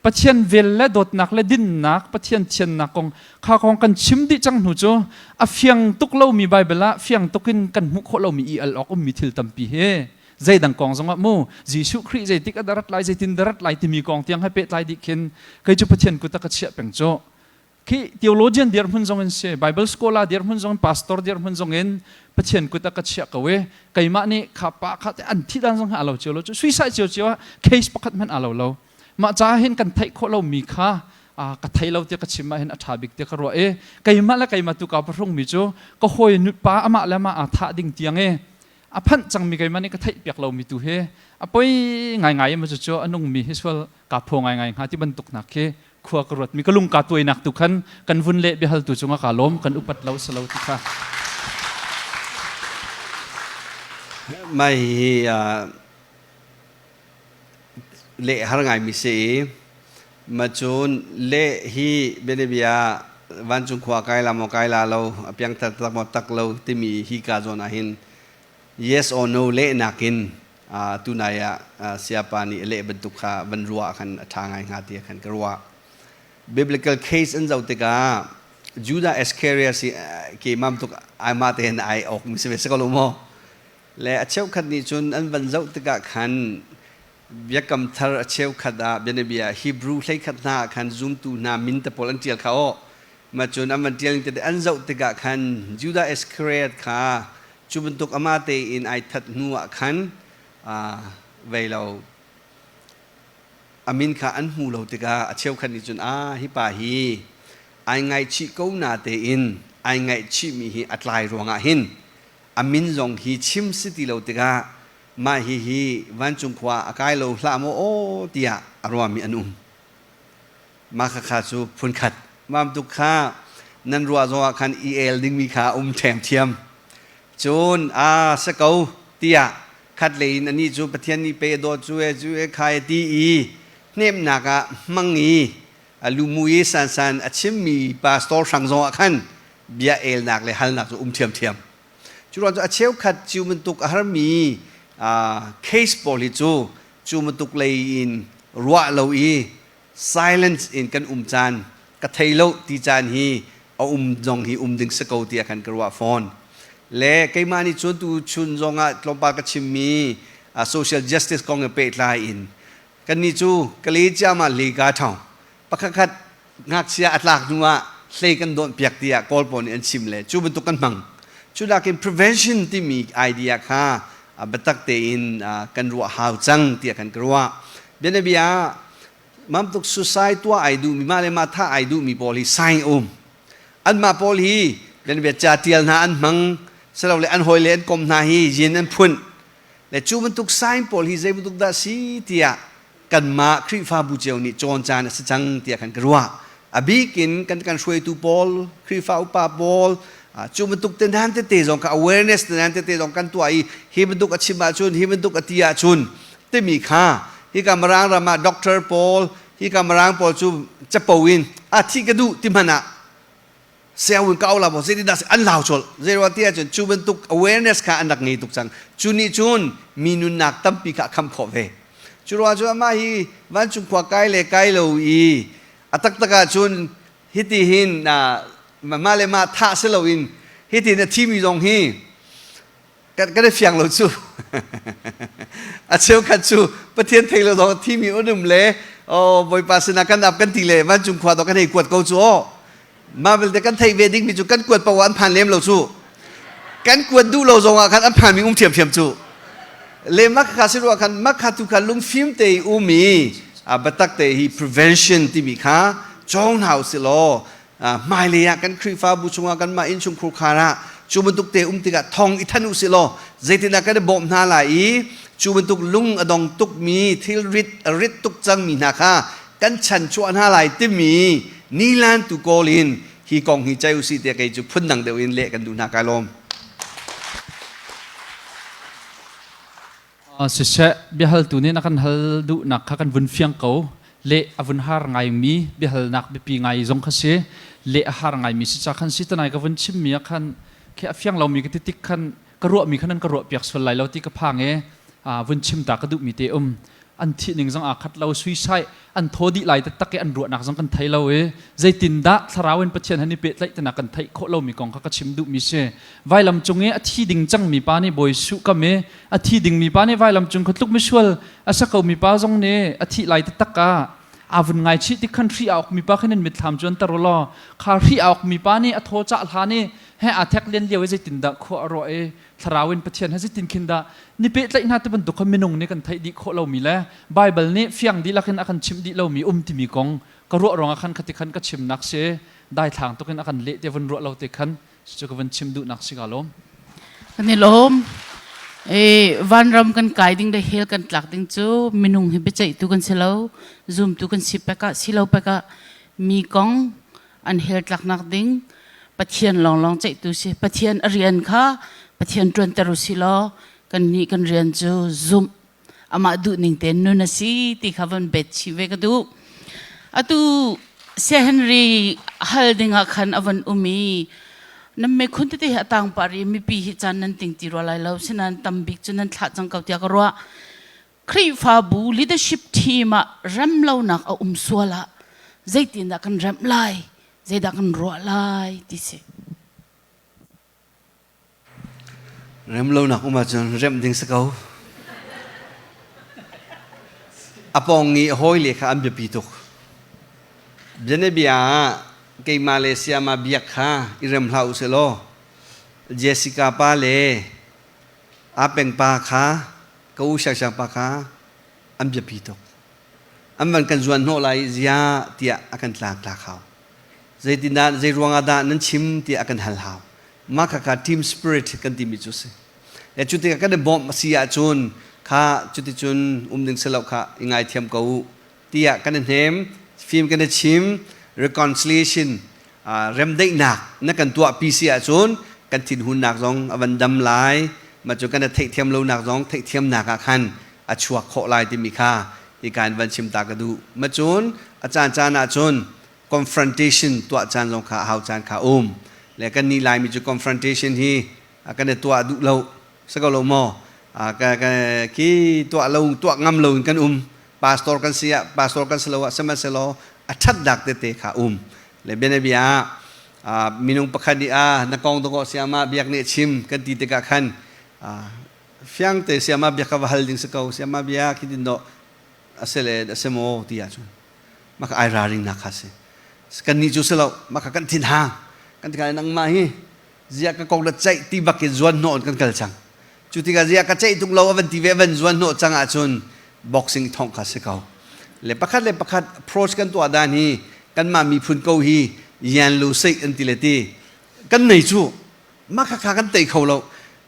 Pathian vel le dawtnak le dinnak, Pathian thiannak kong kha kong kan chim dih cang hnu cu a fiang tuk lomi Bible ah fiang tuk in kan hmuh khawh lomi i al awk ummi thil tampi hi zeidang kong zongah mu Jesuh Khrih zeitik a darat lai, zeitin darat lai timi kong tiang he pehtlai dih khin kei cu Pathian kut a ka chiah peng cu. Khi theologian dirhmun zong in si, Bible scholar dirhmun zong in, pastor dirhmun zong in Pathian kut a ka chiah ko i keimah nih kha pa kha te an thih dan zong ha alo cio lo cu, suicide cio cio ah case pakhat hmanh alo lo. Mah ca hin kan theih khawh lomi kha ka thei lo tiah ka chim ah hin a ṭha bik tiah ka ruah i keimah le keimah tu ka pahrung mi cu ka hawi pa amah le amah aa thah ding tiang i a phanh cangmi keimah nih ka theih piak lomi tu hi a poi ngaingai ma cu a nungmi hi sual ka phaw ngaingai hnga ti bantuk nak khi khua ka ruat mi ka lung ka tuainak tu khan kan vun le biahal tu cungah ka lawm, kan upat lo salo ti kha. Mai hi leh har ngaimi si i ma cun leh hi bianabia vancung khua kai la maw kai la lo, a piangthar tak maw tak lo timi hi ka zawn ah hin yes or no lehnak in tunai ah siapa nih a leh bantuk kha van ruah khan a ṭha ngai hnga ti khan ka ruah. Biblical case an zoh tikah Judah Iscariot si ke mam tuk ai ma te hin ai ok mi si ve si ko lo maw? Le a cheukhat nih cun an van zoh tikah khan Biakam Thar a cheukhat ah, bianabia Hebrew 11 hna ah khan zumtu hna min te pawl an ṭial kha aw. Mah cun an van ṭial ning tete an zoh tikah khan Judah Iscariot kha cu bantuk amah tein ai that hnu ah khan vei lo a min kha an hmu lo tikah a cheukhat nih cun a hi pa hi ai ngaihchih ko na tein ai ngaihchihmi hi a tlai ruangah hin a min zong hi chim si ti lo tikah mah hihi vancung khua a kai lo hlah maw aw tiah a ruahmi an um. Mah khakha cu phunkhat. Mam tuk kha nan ruah zong ah khan i el dingmi kha um ṭhiamṭhiam. Cun a si ko tiah khat lei in anih cu Pathian nih pe a dawt cu e cu e kha e ti i hnemhnak ah hmang i a lumu i sansan a chimmi pastor hrang zong ah khan bia elnak le halnak cu um ṭhiamṭhiam. Cu ruang cu a cheukhat cu bantuk a harmi case pawl hi cu cu bantuk lei in ruah lo i silence in kan um caan, ka thei lo ti caan hi a um zong hi um ding si ko tiah khan ka ruah fawn. Le keimah nih cun tu chun zong ah tlawmpal ka chimmi social justice kong he pehtlai in kannih cu Kalecia ma le ka ṭhawng pakhat ngakchia a tlak hnu ah hlei kan dawnh piak tiah Kawl pawl nih an chim le cu bantuk kan hmang. Cu nakin prevention timi idea kha biatak tein kan ruah hau cang tiah kan ka ruah. Bianabia mamtuk suicide tuah ai duhmi, mah le mah thah ai duhmi pawl hi sign um. Anmah pawl hi bianabia ca tial hna an hmang, silole an hawi le an kom hna hi yin an phunh. Le cu bantuk sign pawl hi zei bantuk dah si tiah kanmah Khrihfabu cio nih cawn caan a si cang tiah kan ka ruah. A bik in kan kan hruaitu pawl, Khrihfa upa pawl, cu bantuk te nan tete zong kha awareness te nan tete zong kan tuah i hi bantuk a chim ahcun, hi bantuk a ti ahcun timi kha hika Mirang ram ah doctor pawl, hika Mirang pawl cu capo in a thi ka duh ti hmanh ah sianginn ka la maw zeitin dah an lau colh. Zeiruang ti ahcun cu bantuk awareness kha an rak ngei tuk cang. Cu nih cun mi nunnak tampi kha a kham khawh ve. Cu ruang cu amah hi vancung khua kai le kai lo i a taktak ahcun hiti hin mah le mah thah si loin Hitin a thimi zong hi kan i fiang lo cu. A cheukhat cu Pathian thei lo zong thimi un um le oh Bawipa sinah kan ap kan ti le vancung khua to kan hei kuat ko cu aw. Mah vialte kan theih ve dingmi cu kan kuat paoh an phan lem lo cu. Kan kuat duh lo zong ah khan an phanmi um ṭhiamṭhiam cu. Le makha si ruah khan makha tu kha lungfim te i um i biatak te hi prevention timi kha cawng hna usih law hmailei ah kan Khrihfabu chungah kanmah innchungkhur khar ah cu bantuk te um tikah thong i than usih law zeitindah kan i bawmh hna lai i cu bantuk lung a dong tukmi thil rit a rit tuk cangmi hna kha kan chan chuah hna lai timi nilan tu kawl in hi kong hi cai usih tiah kei cu phundang deuh in leh kan duh hna kai lawm. Siseh, biahaltu nih na kan hal duhnak kha kan vun fiang ko. Leh a vun har ngaimi biahalnak biapi ngai zong kha si. Leh a har ngaimi si ca khan si tanai ka vun chimmi ah khan khi a fiang lomi ka ti tik khan ka ruahmi khan nan ka ruah piak sual lai lo ti ka phang i vun chim ta ka duhmi te um. An thih ning zong aa khat lo suicide an thaw dih lai taktak i an ruahnak zong kan thei lo i zeitindah thlarau in Pathian han i pehtlaih tinak kan theih khawh lomi kong kha ka chim duhmi si. Vailam cung i a thi ding cangmi pa nih Bawi Suh kam i a thi dingmi pa nih vailam cung kha tluk misual a sa komi pa zong nih a thih lai taktak ah aa vun ngaichih tik khan hri a awkmi pa khan in mitthlam cu an tar law kha hri a awkmi pa nih a thaw cah hlan i he aa thek len lio i zeitindah khua a ruah i thlarau in Pathian he zeitin khin dah ni pehtlaih hna ti bantuk kha minung nih kan theih dih khawh lomi le Baibal nih fiang dihlak in a kan chimh dih lomi um timi kong ka ruah ruangah khan khati khan ka chimnak si daithlang tuk in a kan leh te vun ruah lo te khan cu ka vun chim duhnak si ka lawm. Kan i lawm. E, vanram kan kai ding le hell kan tlak ding cu minung hi biaceihtu kan si lo zumtu kan si pek ah si lo pek ah mi kong an hell tlaknak ding Pathian lawnglawng ceihtu si. Pathian a rian kha Pathian ṭuanter u si law kannih kan rian cu zumh amah duhning tein nun a si ti kha von bet chih ve ka duh. Atu Saya Henry hal ding ah khan a von um i nan mekhun tete hi a tang pah rih mipi hi caan nan ting ti rua lai lo sinain tambik cu nan thlah cang ko tiah ka ruah. Khrihfabu leadership team ah remlonak a um sual ah zeitindah kan remh lai, zeidah kan ruah lai ti si. Remlonak um ahcun remh ding si ko. A pawng i a hawile kha an biapi tuk. Bianabia ah keimah le sayama biak kha i rem hlah u sih law Jessica pa le a peng pa kha ka u Siangsiang pa kha an biapi tuk. An van kan zuan hnawh lai zia tiah a kan tlak tlak hau. Zeitindah zei ruangah dah nan chim tiah a kan hal hau. Mah khakha team spirit kan timi cu si. Le cu tikah kan i bawmh a si ahcun kha cuticun um ding si lo kha i ngaithiam ko u tiah kan i hnem, fim kan i chim, reconciliation remdaihnak na kan tuahpi si ahcun kan thinhunnak zong a van dam lai mah cu kan i theihthiam lonak zong theihthiamnak ah khan a chuak khawh lai timi kha hika in van chim ta ka duh ma cun a caan caan ah cun confrontation tuah caan zong kha a hau caan kha um le kan nih laimi cu confrontation hi kan i tuah duh lo si ko lo maw khi tuah lo tuah ngam lo in kan um pastor kan si ah pastor kan si lo ah sihmanhsehlaw a ṭhatnak tete kha um le bianabia ah minung pakhat nih a na kong dawh siama biak nih chim kan ti tikah khan fiang te siama biak ka va hal ding si ko siama bia khi din dawh a si le a si maw ti ahcun maka ai raring nak kha si kan nih cu si lo maka kan thin hang kan ti nangmah hi ziah ka kong na ceih ti bak in zuan hnawh in kan kal cang cu tikah ziah ka ceih tung lo a van ti ve van zuan hnawh cang ahcun boxing thongh kha si ko le pakhat le pakhat approach kan tuah dan hi kanmah miphun ko hi yan lu seih an ti le ti kan nei cu mah kha kha kan tei kho lo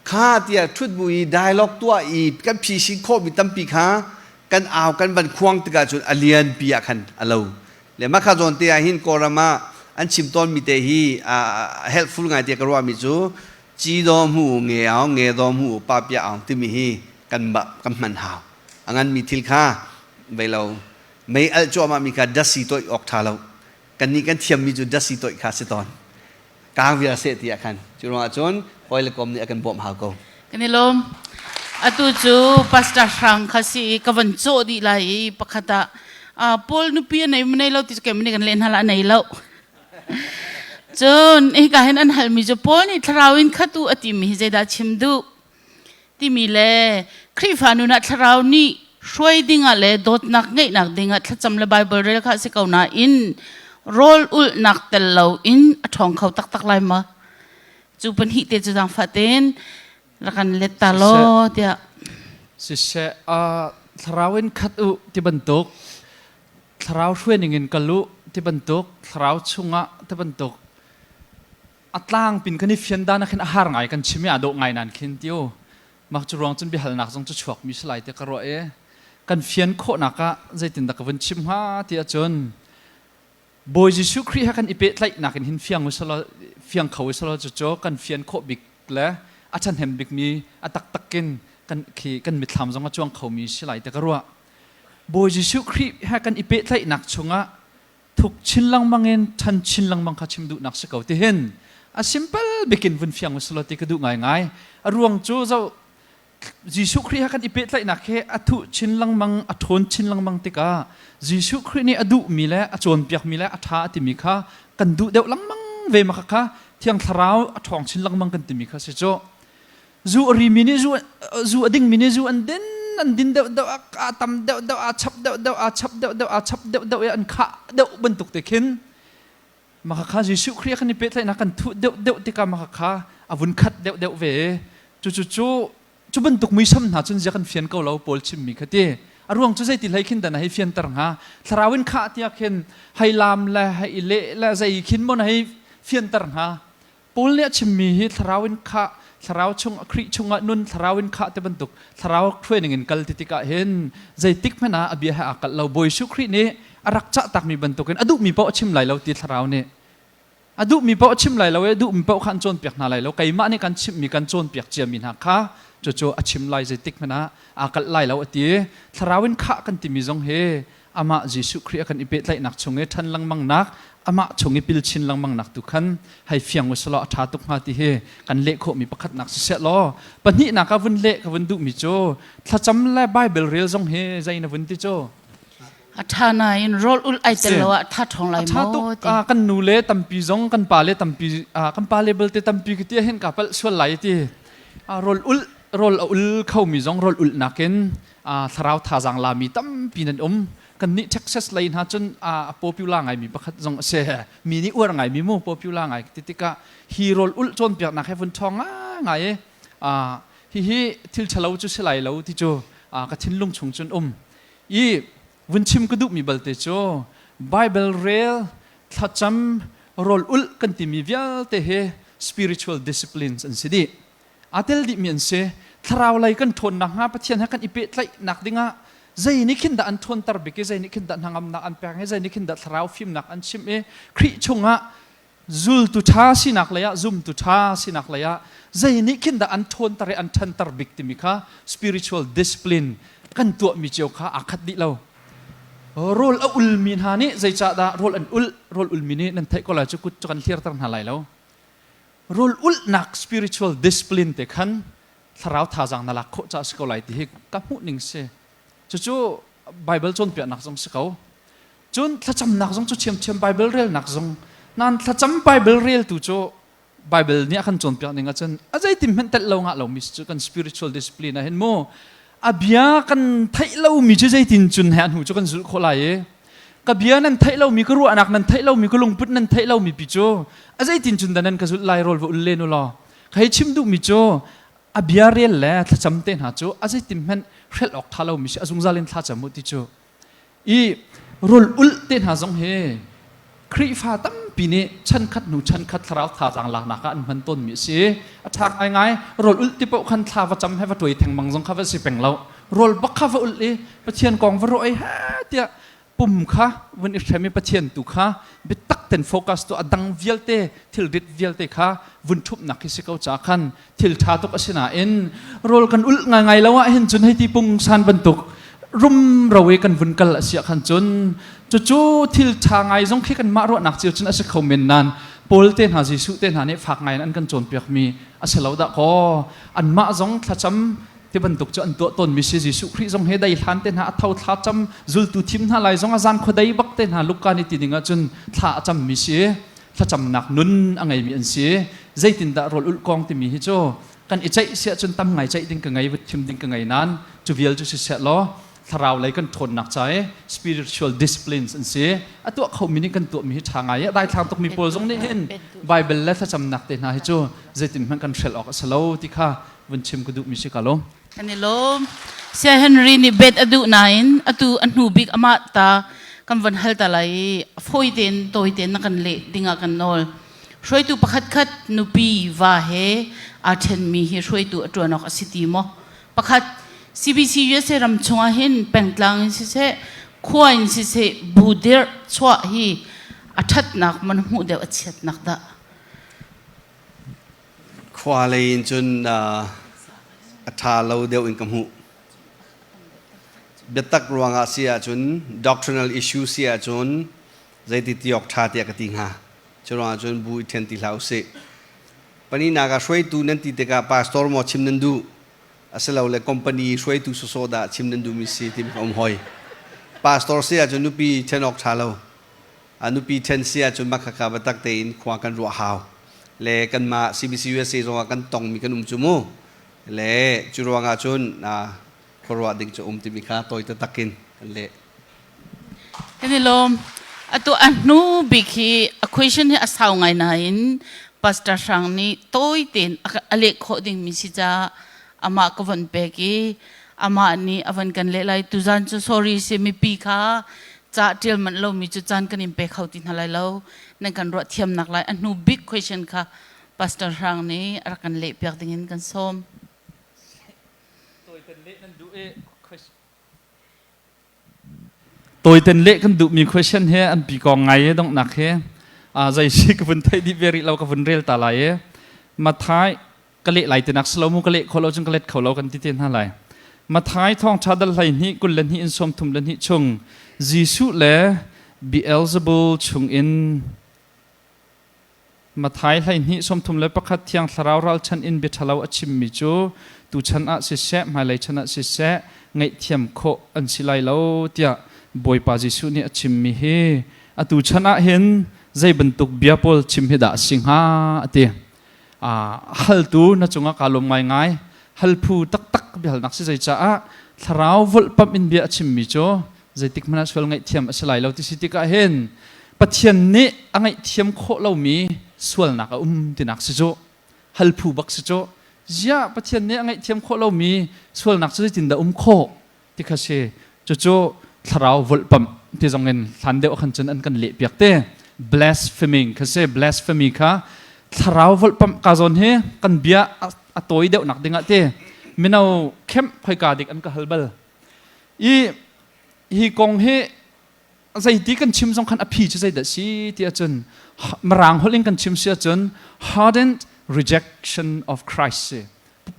kha tiah thut bu i dialogue tuah i kan phisin khawhmi tampi kha kan au kan van khuang tikah cun a lian pi ah khan a lo Le mah kha zawn te ah hin Kawlram ah an chim tawnmi te hi helpful ngai tiah ka ruahmi cu ci daw hmu nge aung nge daw hmu pa pia aung timi hi kan kan hman hau. A nganmi thil kha vei lo mei alh cuahmah mi kha dasi toih awk tha lo. Kannih kan thiammi cu dasi toih kha si tawn. Kaang vial seh ti ah khan cu ruangah cun hawi le kom nih a kan bawmh hau ko. Kan i lawm. Atu cu Pastor Hrang kha si i ka van cawh dih lai i pakhat ah Paul nupi a nei nei lo ti cu kei kan leh hna la a nei lo. Cun hika hin an halmi cu Paul nih thlarau in khat u a timi hi zeidah chim duh timi le Khrihfa nun ah thlarau nih hruai dingah le dawtnak ngeihnak dingah thlacam le Baibal rel kha a si ko nain rawl ulhnak tel loin a ṭhawng kho taktak lai ma? Cu pahnih te cu zaangfah tein rak kan let ta law tiah. Siseh, thlarau in khat u ti bantuk thlarau hruai ning in kal u ti bantuk thlarau chungah ti bantuk a tlang pin kan i fian dan ah khin a har ngai kan chim i aa dawh ngai nan khin ti u mak cu ruang cun biahalnak zong cu chuak mi si lai ti ka ruah i kan fian khawhnak ah zeitindah ka vun chim hnga ti ahcun Bawi Jesuh Khrih he kan i pehtlaihnak in hin fiang usalaw fiang kho usalaw cucu kan fian khawh bik le a ṭhahnem bikmi a taktak in kan khi kan mitthlam zong a cuang khomi si lai ti ka ruah. Bawi Jesuh Khrih he kan i pehtlaihnak chungah thuk chin lengmang in ṭhan chin lengmang kha chim duhnak si ko ti hin a simple bikin vun fiang usalaw ti ka duh ngaingai. A ruang cu zoh Jesuh Khrih he kan i pehtlaihnak hi a thuh chin lengmang, a ṭhawn chin lengmang tikah Jesuh Khrih nih a duhmi le a cawnpiakmi le a ṭha a timi kha kan duh deuh lengmang ve ma kha Thiang Thlarau a ṭhawng chin lengmang kan timi kha si cu. Zu a rimi nih zu, zu a dingmi nih zu an din, an din deuh deuh, a tam deuh deuh, aa chap deuh deuh, aa chap deuh deuh, aa chap deuh deuh i an khah deuh bantuk te khin maka kha Jesuh Khrih kan i pehtlaihnak kan thuh deuh deuh tikah maka kha a vun khat deuh deuh ve cu cu cu cu bantuk muisam hna cun zia kan fian ko lo Paul chimmi kha ti a ruang cu zeiti hlei khin dan hei fianter hnga thlarau in khah tiah khin hei lam le hei leh le zei khin mon hei fianter hnga Paul nih a chimmi hi thlarau in khah thlarau chung Khrih chungah nun thlarau in khah ti bantuk thlarau hruai ning in kal ti tikah hin zeitik hmanh ah a bia he aa kalh lo Bawi Jesuh Khrih nih a rak cah takmi bantukin a duhmi paoh a chim lai lo ti thlarau nih a duhmi paoh a chim lai lo i a duhmi paoh kha an cawnpiak hna lai lo keimah nih kan chimhmi kan cawnpiak ciami hna kha cucu a chim lai zeitik hmanh ah aa kalh lai lo a ti thlarau in khah kan timi zong hi amah Jesuh Khrih a kan i pehtlaihnak chung i ṭhan lengmangnak amah chung i pil chin lengmangnak tu khan hei fiang u selaw a ṭha tuk hnga ti hi kan leh khawhmi pakhatnak siseh law pahnihnak ah vun leh ka vun duhmi cu thlacam le Bible rel zong hi zei na vun ti cu A ṭha nain rawl ulh ai tel lo ah tha ṭhawng lai A ṭha tuk maw ti. Kan nu le tampi zong kan pa le tampi kan pa le belte tampi ka ti hin ka palh sual lai ti rawl ulh rawl a ul khomi zong rawl ulh nakin thlarau thazaang lami tampi nan um kan nih Texas lei hna cun a popular ngaimi pakhat zong a si mi nih uar ngaimi mu popular ngai ti tikah hi rawl ulh cawnpiaknak he vun ṭhawng ngai i hihi thil ṭhalo cu si lai lo ti cu ka thinlung chung cun um i vun chim ka duhmi balte cu Bible rel thlacam rawl ulh kan timi vialte hi spiritual disciplines an si dih aa tel dihmi an si thlarau lei kan ṭhawnnak hnga Pathian he kan i pehtlaihnak dingah zei nih khin dah an ṭhawnter bik i zei nih khin dah hnangamnak an pek i zei nih khin dah thlarau fimnak an chimh i Khrih chungah zultu ṭha sinak lei ah zumtu ṭha sinak lei ah zei nih khin dah an ṭhawnter i an ṭhanter bik timi kha spiritual discipline kan tuahmi cio kha aa khat dih lo rawl a ulmi hna nih zeicahdah rawl an ulh rawl ulmi nih nan theih ko lai cu kut cu kan hlirter hna lai lo rawl ulhnak spiritual discipline te khan thlarau thazaang na lak khawh caah si ko lai ti hi ka hmuh ning si cucu Bible cawnpiaknak zong si ko cun thlacamnak zong cu ṭhiamṭhiam Bible relnak zong nan thlacam Bible reltu cu Bible nih a kan cawnpiak ning ahcun a zeitin hmanh telh lo ngah lomi cu kan spiritual discipline ah hin mu a bia kan theih lomi cu zeitin cun he a hnu cu kan zulh khawh lai i ka bia nan theih lomi ka ruahnak nan theih lomi ka lungput nan theih lomi pi cu a zeitin cun dah nan ka zulh lai rawl va ul len u law hei chim duhmi cu a bia rel le thlacam te hna cu a zeitin hmanh hrelh awk tha lomi si a zungzal in thlacam u ti cu i rawl ulh te hna zong hi Khrihfa tampi nih chankhat hnu chankhat thlarau thazaang laknak ah an hman tawnmi a si. A ṭha ngaingai rawl ulh ti paoh khan thla va cam he va tuai thengmang zong kha va si peng lo. Rawl bak kha va ulh i Pathian kong va ruah i he tiah pum kha vun i hrem i Pathian tu kha biatak ten focus tu a dang vialte thilrit vialte kha vun ṭhumhnak khi si ko ca khan thil ṭha tuk a si nain rawl kan ulh ngaingai lo ah hin cun hei ti pungsan bantuk rumro i kan vun kal a si ah khan cun cucu thil ṭha ngai zong khi kanmah ruahnak cio cun a si kho men nain Paul te hna Jesuh te hna nih fak ngai in an kan cawnpiakmi a si lo dah kaw anmah zong thlacam ti bantuk cu an tuah tawnmi si Jesuh Khrih zong he dai hlan te hna a tho thla cam zultu thim hna lai zong a zan khuadei bak te hna Luka nih ti ding ah cun thla a cammi si. Thlacamnak nun a ngeimi an si. Zeitindah rawl ulh kong timi hi cu kan i ceih siah cun tam ngai ceih ding ka ngei, vut thim ding ka ngei nain cu vial cu siseh law thlarau lei kan ṭhawnnak ca i spiritual disciplines an si. A tuah khomi nih kan tuahmi hi ṭha ngai i a daithlang tukmi pawl zong nih hin Bible le thlacamnak te hna hi cu zeitin hmanh kan hrelh awk a si lo ti kha vun chim ka duhmi si ka lawm. Kan i lawm. Saya Henry nih bet a duh nain atu a hnu bik amah ta kan von hal ta lai i fawi tein tawi tein na kan leh dingah kan nawl. Hruaitu pakhat khat nupi va he aa ṭhenmi hi hruaitu a ṭuan awk a si ti maw? Pakhat CBC USA ram chungah hin pengtlang in siseh khua in siseh bu dirh chuah hi a ṭhatnak man hmuh deuh a chiatnak dah? Khua lei in cun a ṭha lo deuh in ka hmuh. Biatak ruangah si ahcun doctrinal issue si ahcun zeiti ti awk ṭha tiah ka ti hnga. Cu ruangah cun bu i ṭhen ti hlah usih. Pahnihnak ah hruaitu nan ti tikah pastor maw chim nan duh asilole company hruaitu sawsawh dah chim nan duhmi si timi ka um hoi. Pastor si ahcun nupi ṭhen awk ṭha lo. A nupi ṭhen si ahcun mah khakha biatak tein khua kan ruah hau. Le kanmah CBC USA zongah kan tongmi kan um cu mu. Le cu ruangah cun khuaruah ding cu um timi kha tawi taktak in kan leh. Kan i lawm. Atu a hnu bik hi a question hi a sau ngai nain Pastor Hrang nih tawi tein a leh khawh dingmi si caah amah ka von pek i amah nih a von kan leh lai. Tuzan cu sorry si mipi kha ca ṭial manh lomi cu caan kan in pe kho ti hna lai lo. Nan kan ruah thiamnak lai a hnu big question kha Pastor Hrang nih a rak kan leh piak ding in kan sawm. Tawiten leh kan duhmi question he an pi kong ngai i donghnak he zei si ka vun theih dih ve rih lo ka vun rel ta lai i Mathai ka leh lai tinak si lo mu ka leh kho lo cun ka let kho lo kan ti te hna lai. Mathai thawngṭha dal 12 22 in 32 chung Jesuh le Beelzebul chungin Matthai 12 31 Thiang Thlarau ralchanh in bia ṭhalo a chimmi cu tuchan ah siseh, hmailei chan ah siseh, ngaihthiam khawh an si lai lo tiah Bawipa Jesuh nih a chimmi hi atu chan ah hin zei bantuk bia pawl chim hi dah a si hnga a ti. Haltu na cungah kaa lawm ngaingai. Halphu taktak biahalnak si zei caah thlarau volhpamh in bia a chimmi cu zeitik hmanh ah sual ngaihthiam a si lai lo ti si tikah hin Pathian nih a ngaihthiam khawh lomi sualnak a um tinak si cu halphu bak si cu ziah Pathian nih a ngaihthiam khawh lomi sualnak cu zeitindah um khawh ti kha si cucu thlarau volhpamh ti zong in hlan deuh khan cun an kan leh piak te blaspheming kha si blasphemy kha thlarau volhpamh ka zawn hi kan bia a tawi deuh nak dingah te mino khem khoika dik an ka hal bal I hi kong hi zeiti kan chim zong khan a phi cu zeidah si ti ahcun Mirang holh in kan chim si ahcun hardened rejection of Christ si.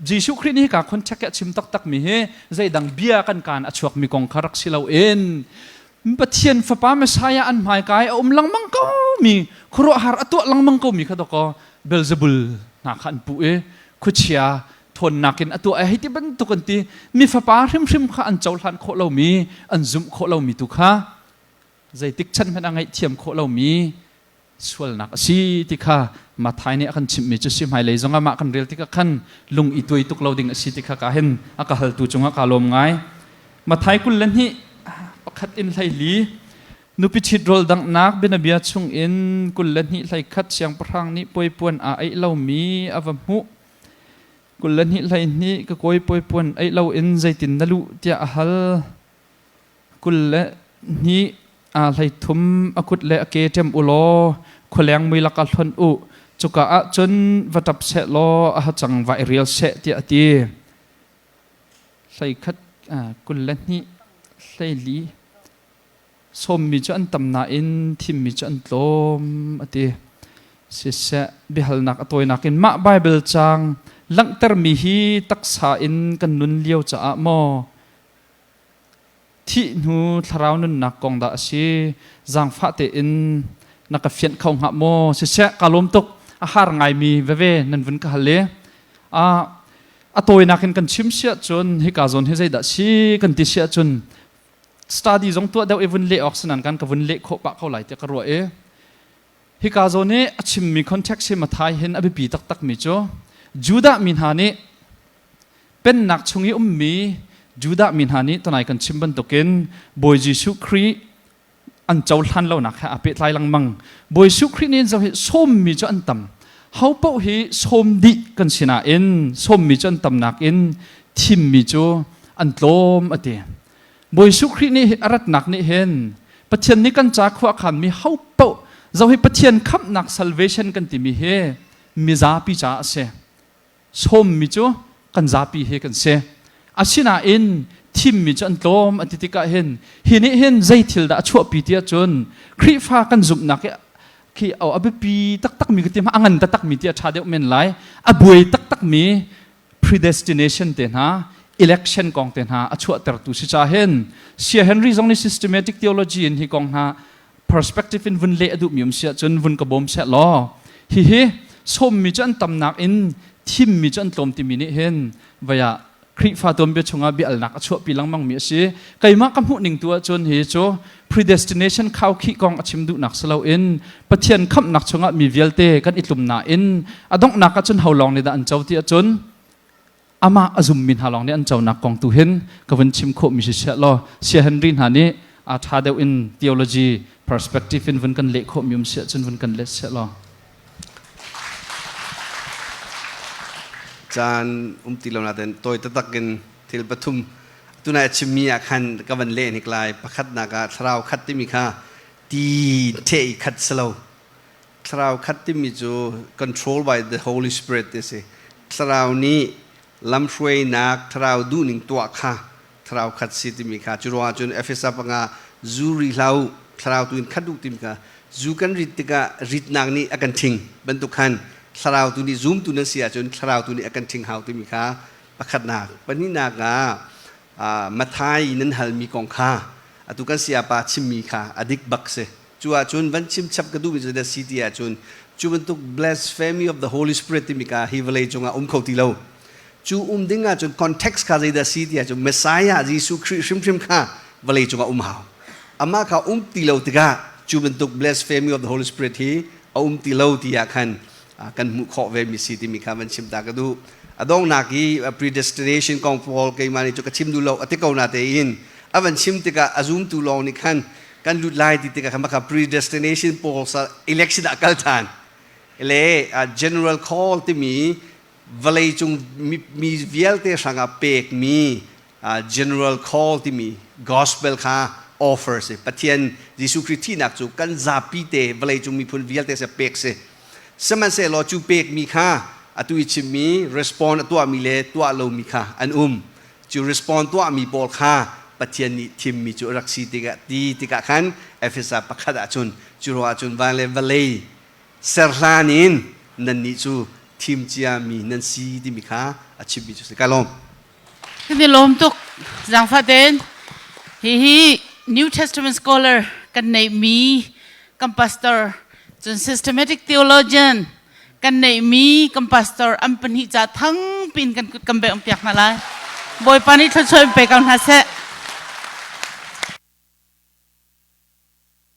Jesuh Khrih nih hika contact a chim taktak mi hi zeidang bia kan kaan a chuak mi kong kha rak si loin Pathian fapa Messiah an hmaikai a um lengmang ko mi khuaruahhar a tuah lengmang ko mi kha dawkaw Beelzebul hna kha an puh i khuachia ṭhawnnak in a tuah ai hei ti bantuk an ti mi fapa hrimhrim kha an cohlan khawh lomi an zumh khawh lomi tu kha zeitik chan hmanh a ngaihthiam khawh lomi sualnak a si ti kha Mathai nih a kan chimhmi cu si hmailei zongah mah kan rel tikah khan lung i tuai tuk lo ding a si ti kha ka hin a ka haltu cungah kaa lawm ngai Mathai 22 pakhat in 14 Nupi ṭhit rawl danghnak bianabia chungin 22 21 siangpahrang nih puaipuan aa aih lomi a va hmuh 22 12 ka kawi puaipuan eih loin zeitin na luh tiah a hal. 22 33 a kut le a ke ṭem u law khualeng mui lakah hlonh u. Cuka ah cun va ṭap seh law a hacang va i rial seh tiah a ti. 31 22 14 Sawmmi cu an tam nain thimmi cu an tlawm a ti. Siseh, biahalnak a tawinak in mah Baibal caang langhtermi hi taksa in kan nun lio caah maw thih hnu thlarau nunnak kong dah a si? Zaangfah tein na ka fianh kho hnga maw? Siseh, kaa lawm tuk. A har ngaimi veve nan vun ka hal i a tawinak in kan chim siah cun hika zawn hi zeidah si kan ti siah cun study zong tuah deuh i vun leh awk sinan kan ka vun leh khawh pah ko lai tiah ka ruah i Hika zawn i a chimmi context hi Mathai hin a biapi taktakmi cu Judah mi hna nih pennak chung i ummi Judah mi hna nih tunai kan chim bantukin Bawi Jesuh Khrih an cohlan lonak he aa pehtlai lengmang. Bawi Jesuh Khrih nih zoh hi sawmmi cu an tam. Ho paoh hi sawm dih kan si nain sawmmi cu an tam nakin thimmi cu an tlawm a ti. Bawi Jesuh Khrih nih a ratnak nih hin Pathian nih kan ca khua khanmi ho paoh zoh hi Pathian khamhnak salvation kan timi hi mizapi caah a si. Sawmmi cu kan zapi he kan si. Asinain thimmi cu an tlawm an ti tikah hin hi nih hin zei thil dah a chuahpi ti ahcun Khrihfa kan zumhnak hi khi a biapi taktakmi ka ti a ngan taktakmi ti a ṭha deuh men lai. A buai taktakmi predestination te hna election kong te hna a chuahtertu si ca hin Sia Henry zong nih systematic theology in hi kong hna perspective in vun leh a duhmi um si ahcun vun ka bawm seh law hihi sawmmi cu an tamnak in thimmi cu an tlawm timi nih hin vaya Khrihfa tuanbia chungah biaalnak a chuahpi lengmang mi a si. Keimah ka hmuh ning tu ahcun hi cu predestination khaukhih kong a chim duhnak si loin Pathian khamhnak chungah mi vialte kan i tlum nain a donghnak ahcun ho lawng nih dah an co ti ahcun amah a zummi hna lawng nih an conak kong tu hin ka vun chim khawhmi si siah law Sia Henry hna nih a ṭha deuh in theology perspective in vun kan leh khawhmi um si ahcun vun kan let seh law. Caan um ti lo nain tawi taktak in thil pathum tunai a chimmi ah khan ka van leh hnik lai. Pakhatnak ah thlarau khat timi kha ti ṭhe i khat si lo. Thlarau khat timi cu control by the Holy Spirit ti si. Thlarau nih lamhruainak, thlarau duhning tuah kha thlarau khat si timi kha cu ruangah cun Efesa panga zu ri hlah u thlarau tu in khat u timi kha zu kan rit tikah ritnak nih a kan ṭhing bantuk khan thlarau tu nih zumtu nan si ahcun thlarau tu nih a kan ṭhing hau timi kha pakhatnak pahnihnak ah Mathai nan halmi kong kha atu kan sayapa chimmi kha a dik bak si cu ahcun van chim chap ka duhmi cu dah si ti ahcun cu bantuk blasphemy of the Holy Spirit timi ka hi vawlei cungah um kho ti lo Cu um ding ahcun context kha zeidah si ti ahcun Messiah Jesuh Khrih hrimhrim kha vawlei cungah um hau. Amah kha um ti lo tikah cu bantuk blasphemy of the Holy Spirit hi a um ti lo ti ah khan kan hmuh khawh ve mi si timi kha van chim ta ka duh. A donghnak i predestination kong Paul keimah nih cu ka chim duh lo a ti ko na tein a van chim tikah a zumtu lawng nih khan kan lut lai ti tikah khan maka predestination Paul sa election ah kal than le general call timi vawleicung mi vialte hrangah pekmi general call timi gospel kha offer si Pathian Jesuh Khrih thihnak cu kan zapi te vawleicung miphun vialte se pek si sihmanhsehlaw cu pekmi kha atu i chimmi respond a tuahmi le tuah lomi kha an um cu respond tuahmi pawl kha Pathian nih thimmi cu a rak si tikah ti tikah khan Efesa pakhat ah cun cu ruangah cun van le vawlei ser hlan in nannih cu thim ciami nan si timi kha a chimmi cu si. Ka lawm. Kan i lawm tuk. Zaangfah tein hihi New Testament scholar kan neihmi kan pastor cun systematic theologian kan neihmi kan pastor an pahnih ca thang pin kan kut kan bengh piak hna lai. Bawipa nih thluachuah in pe ko hna seh.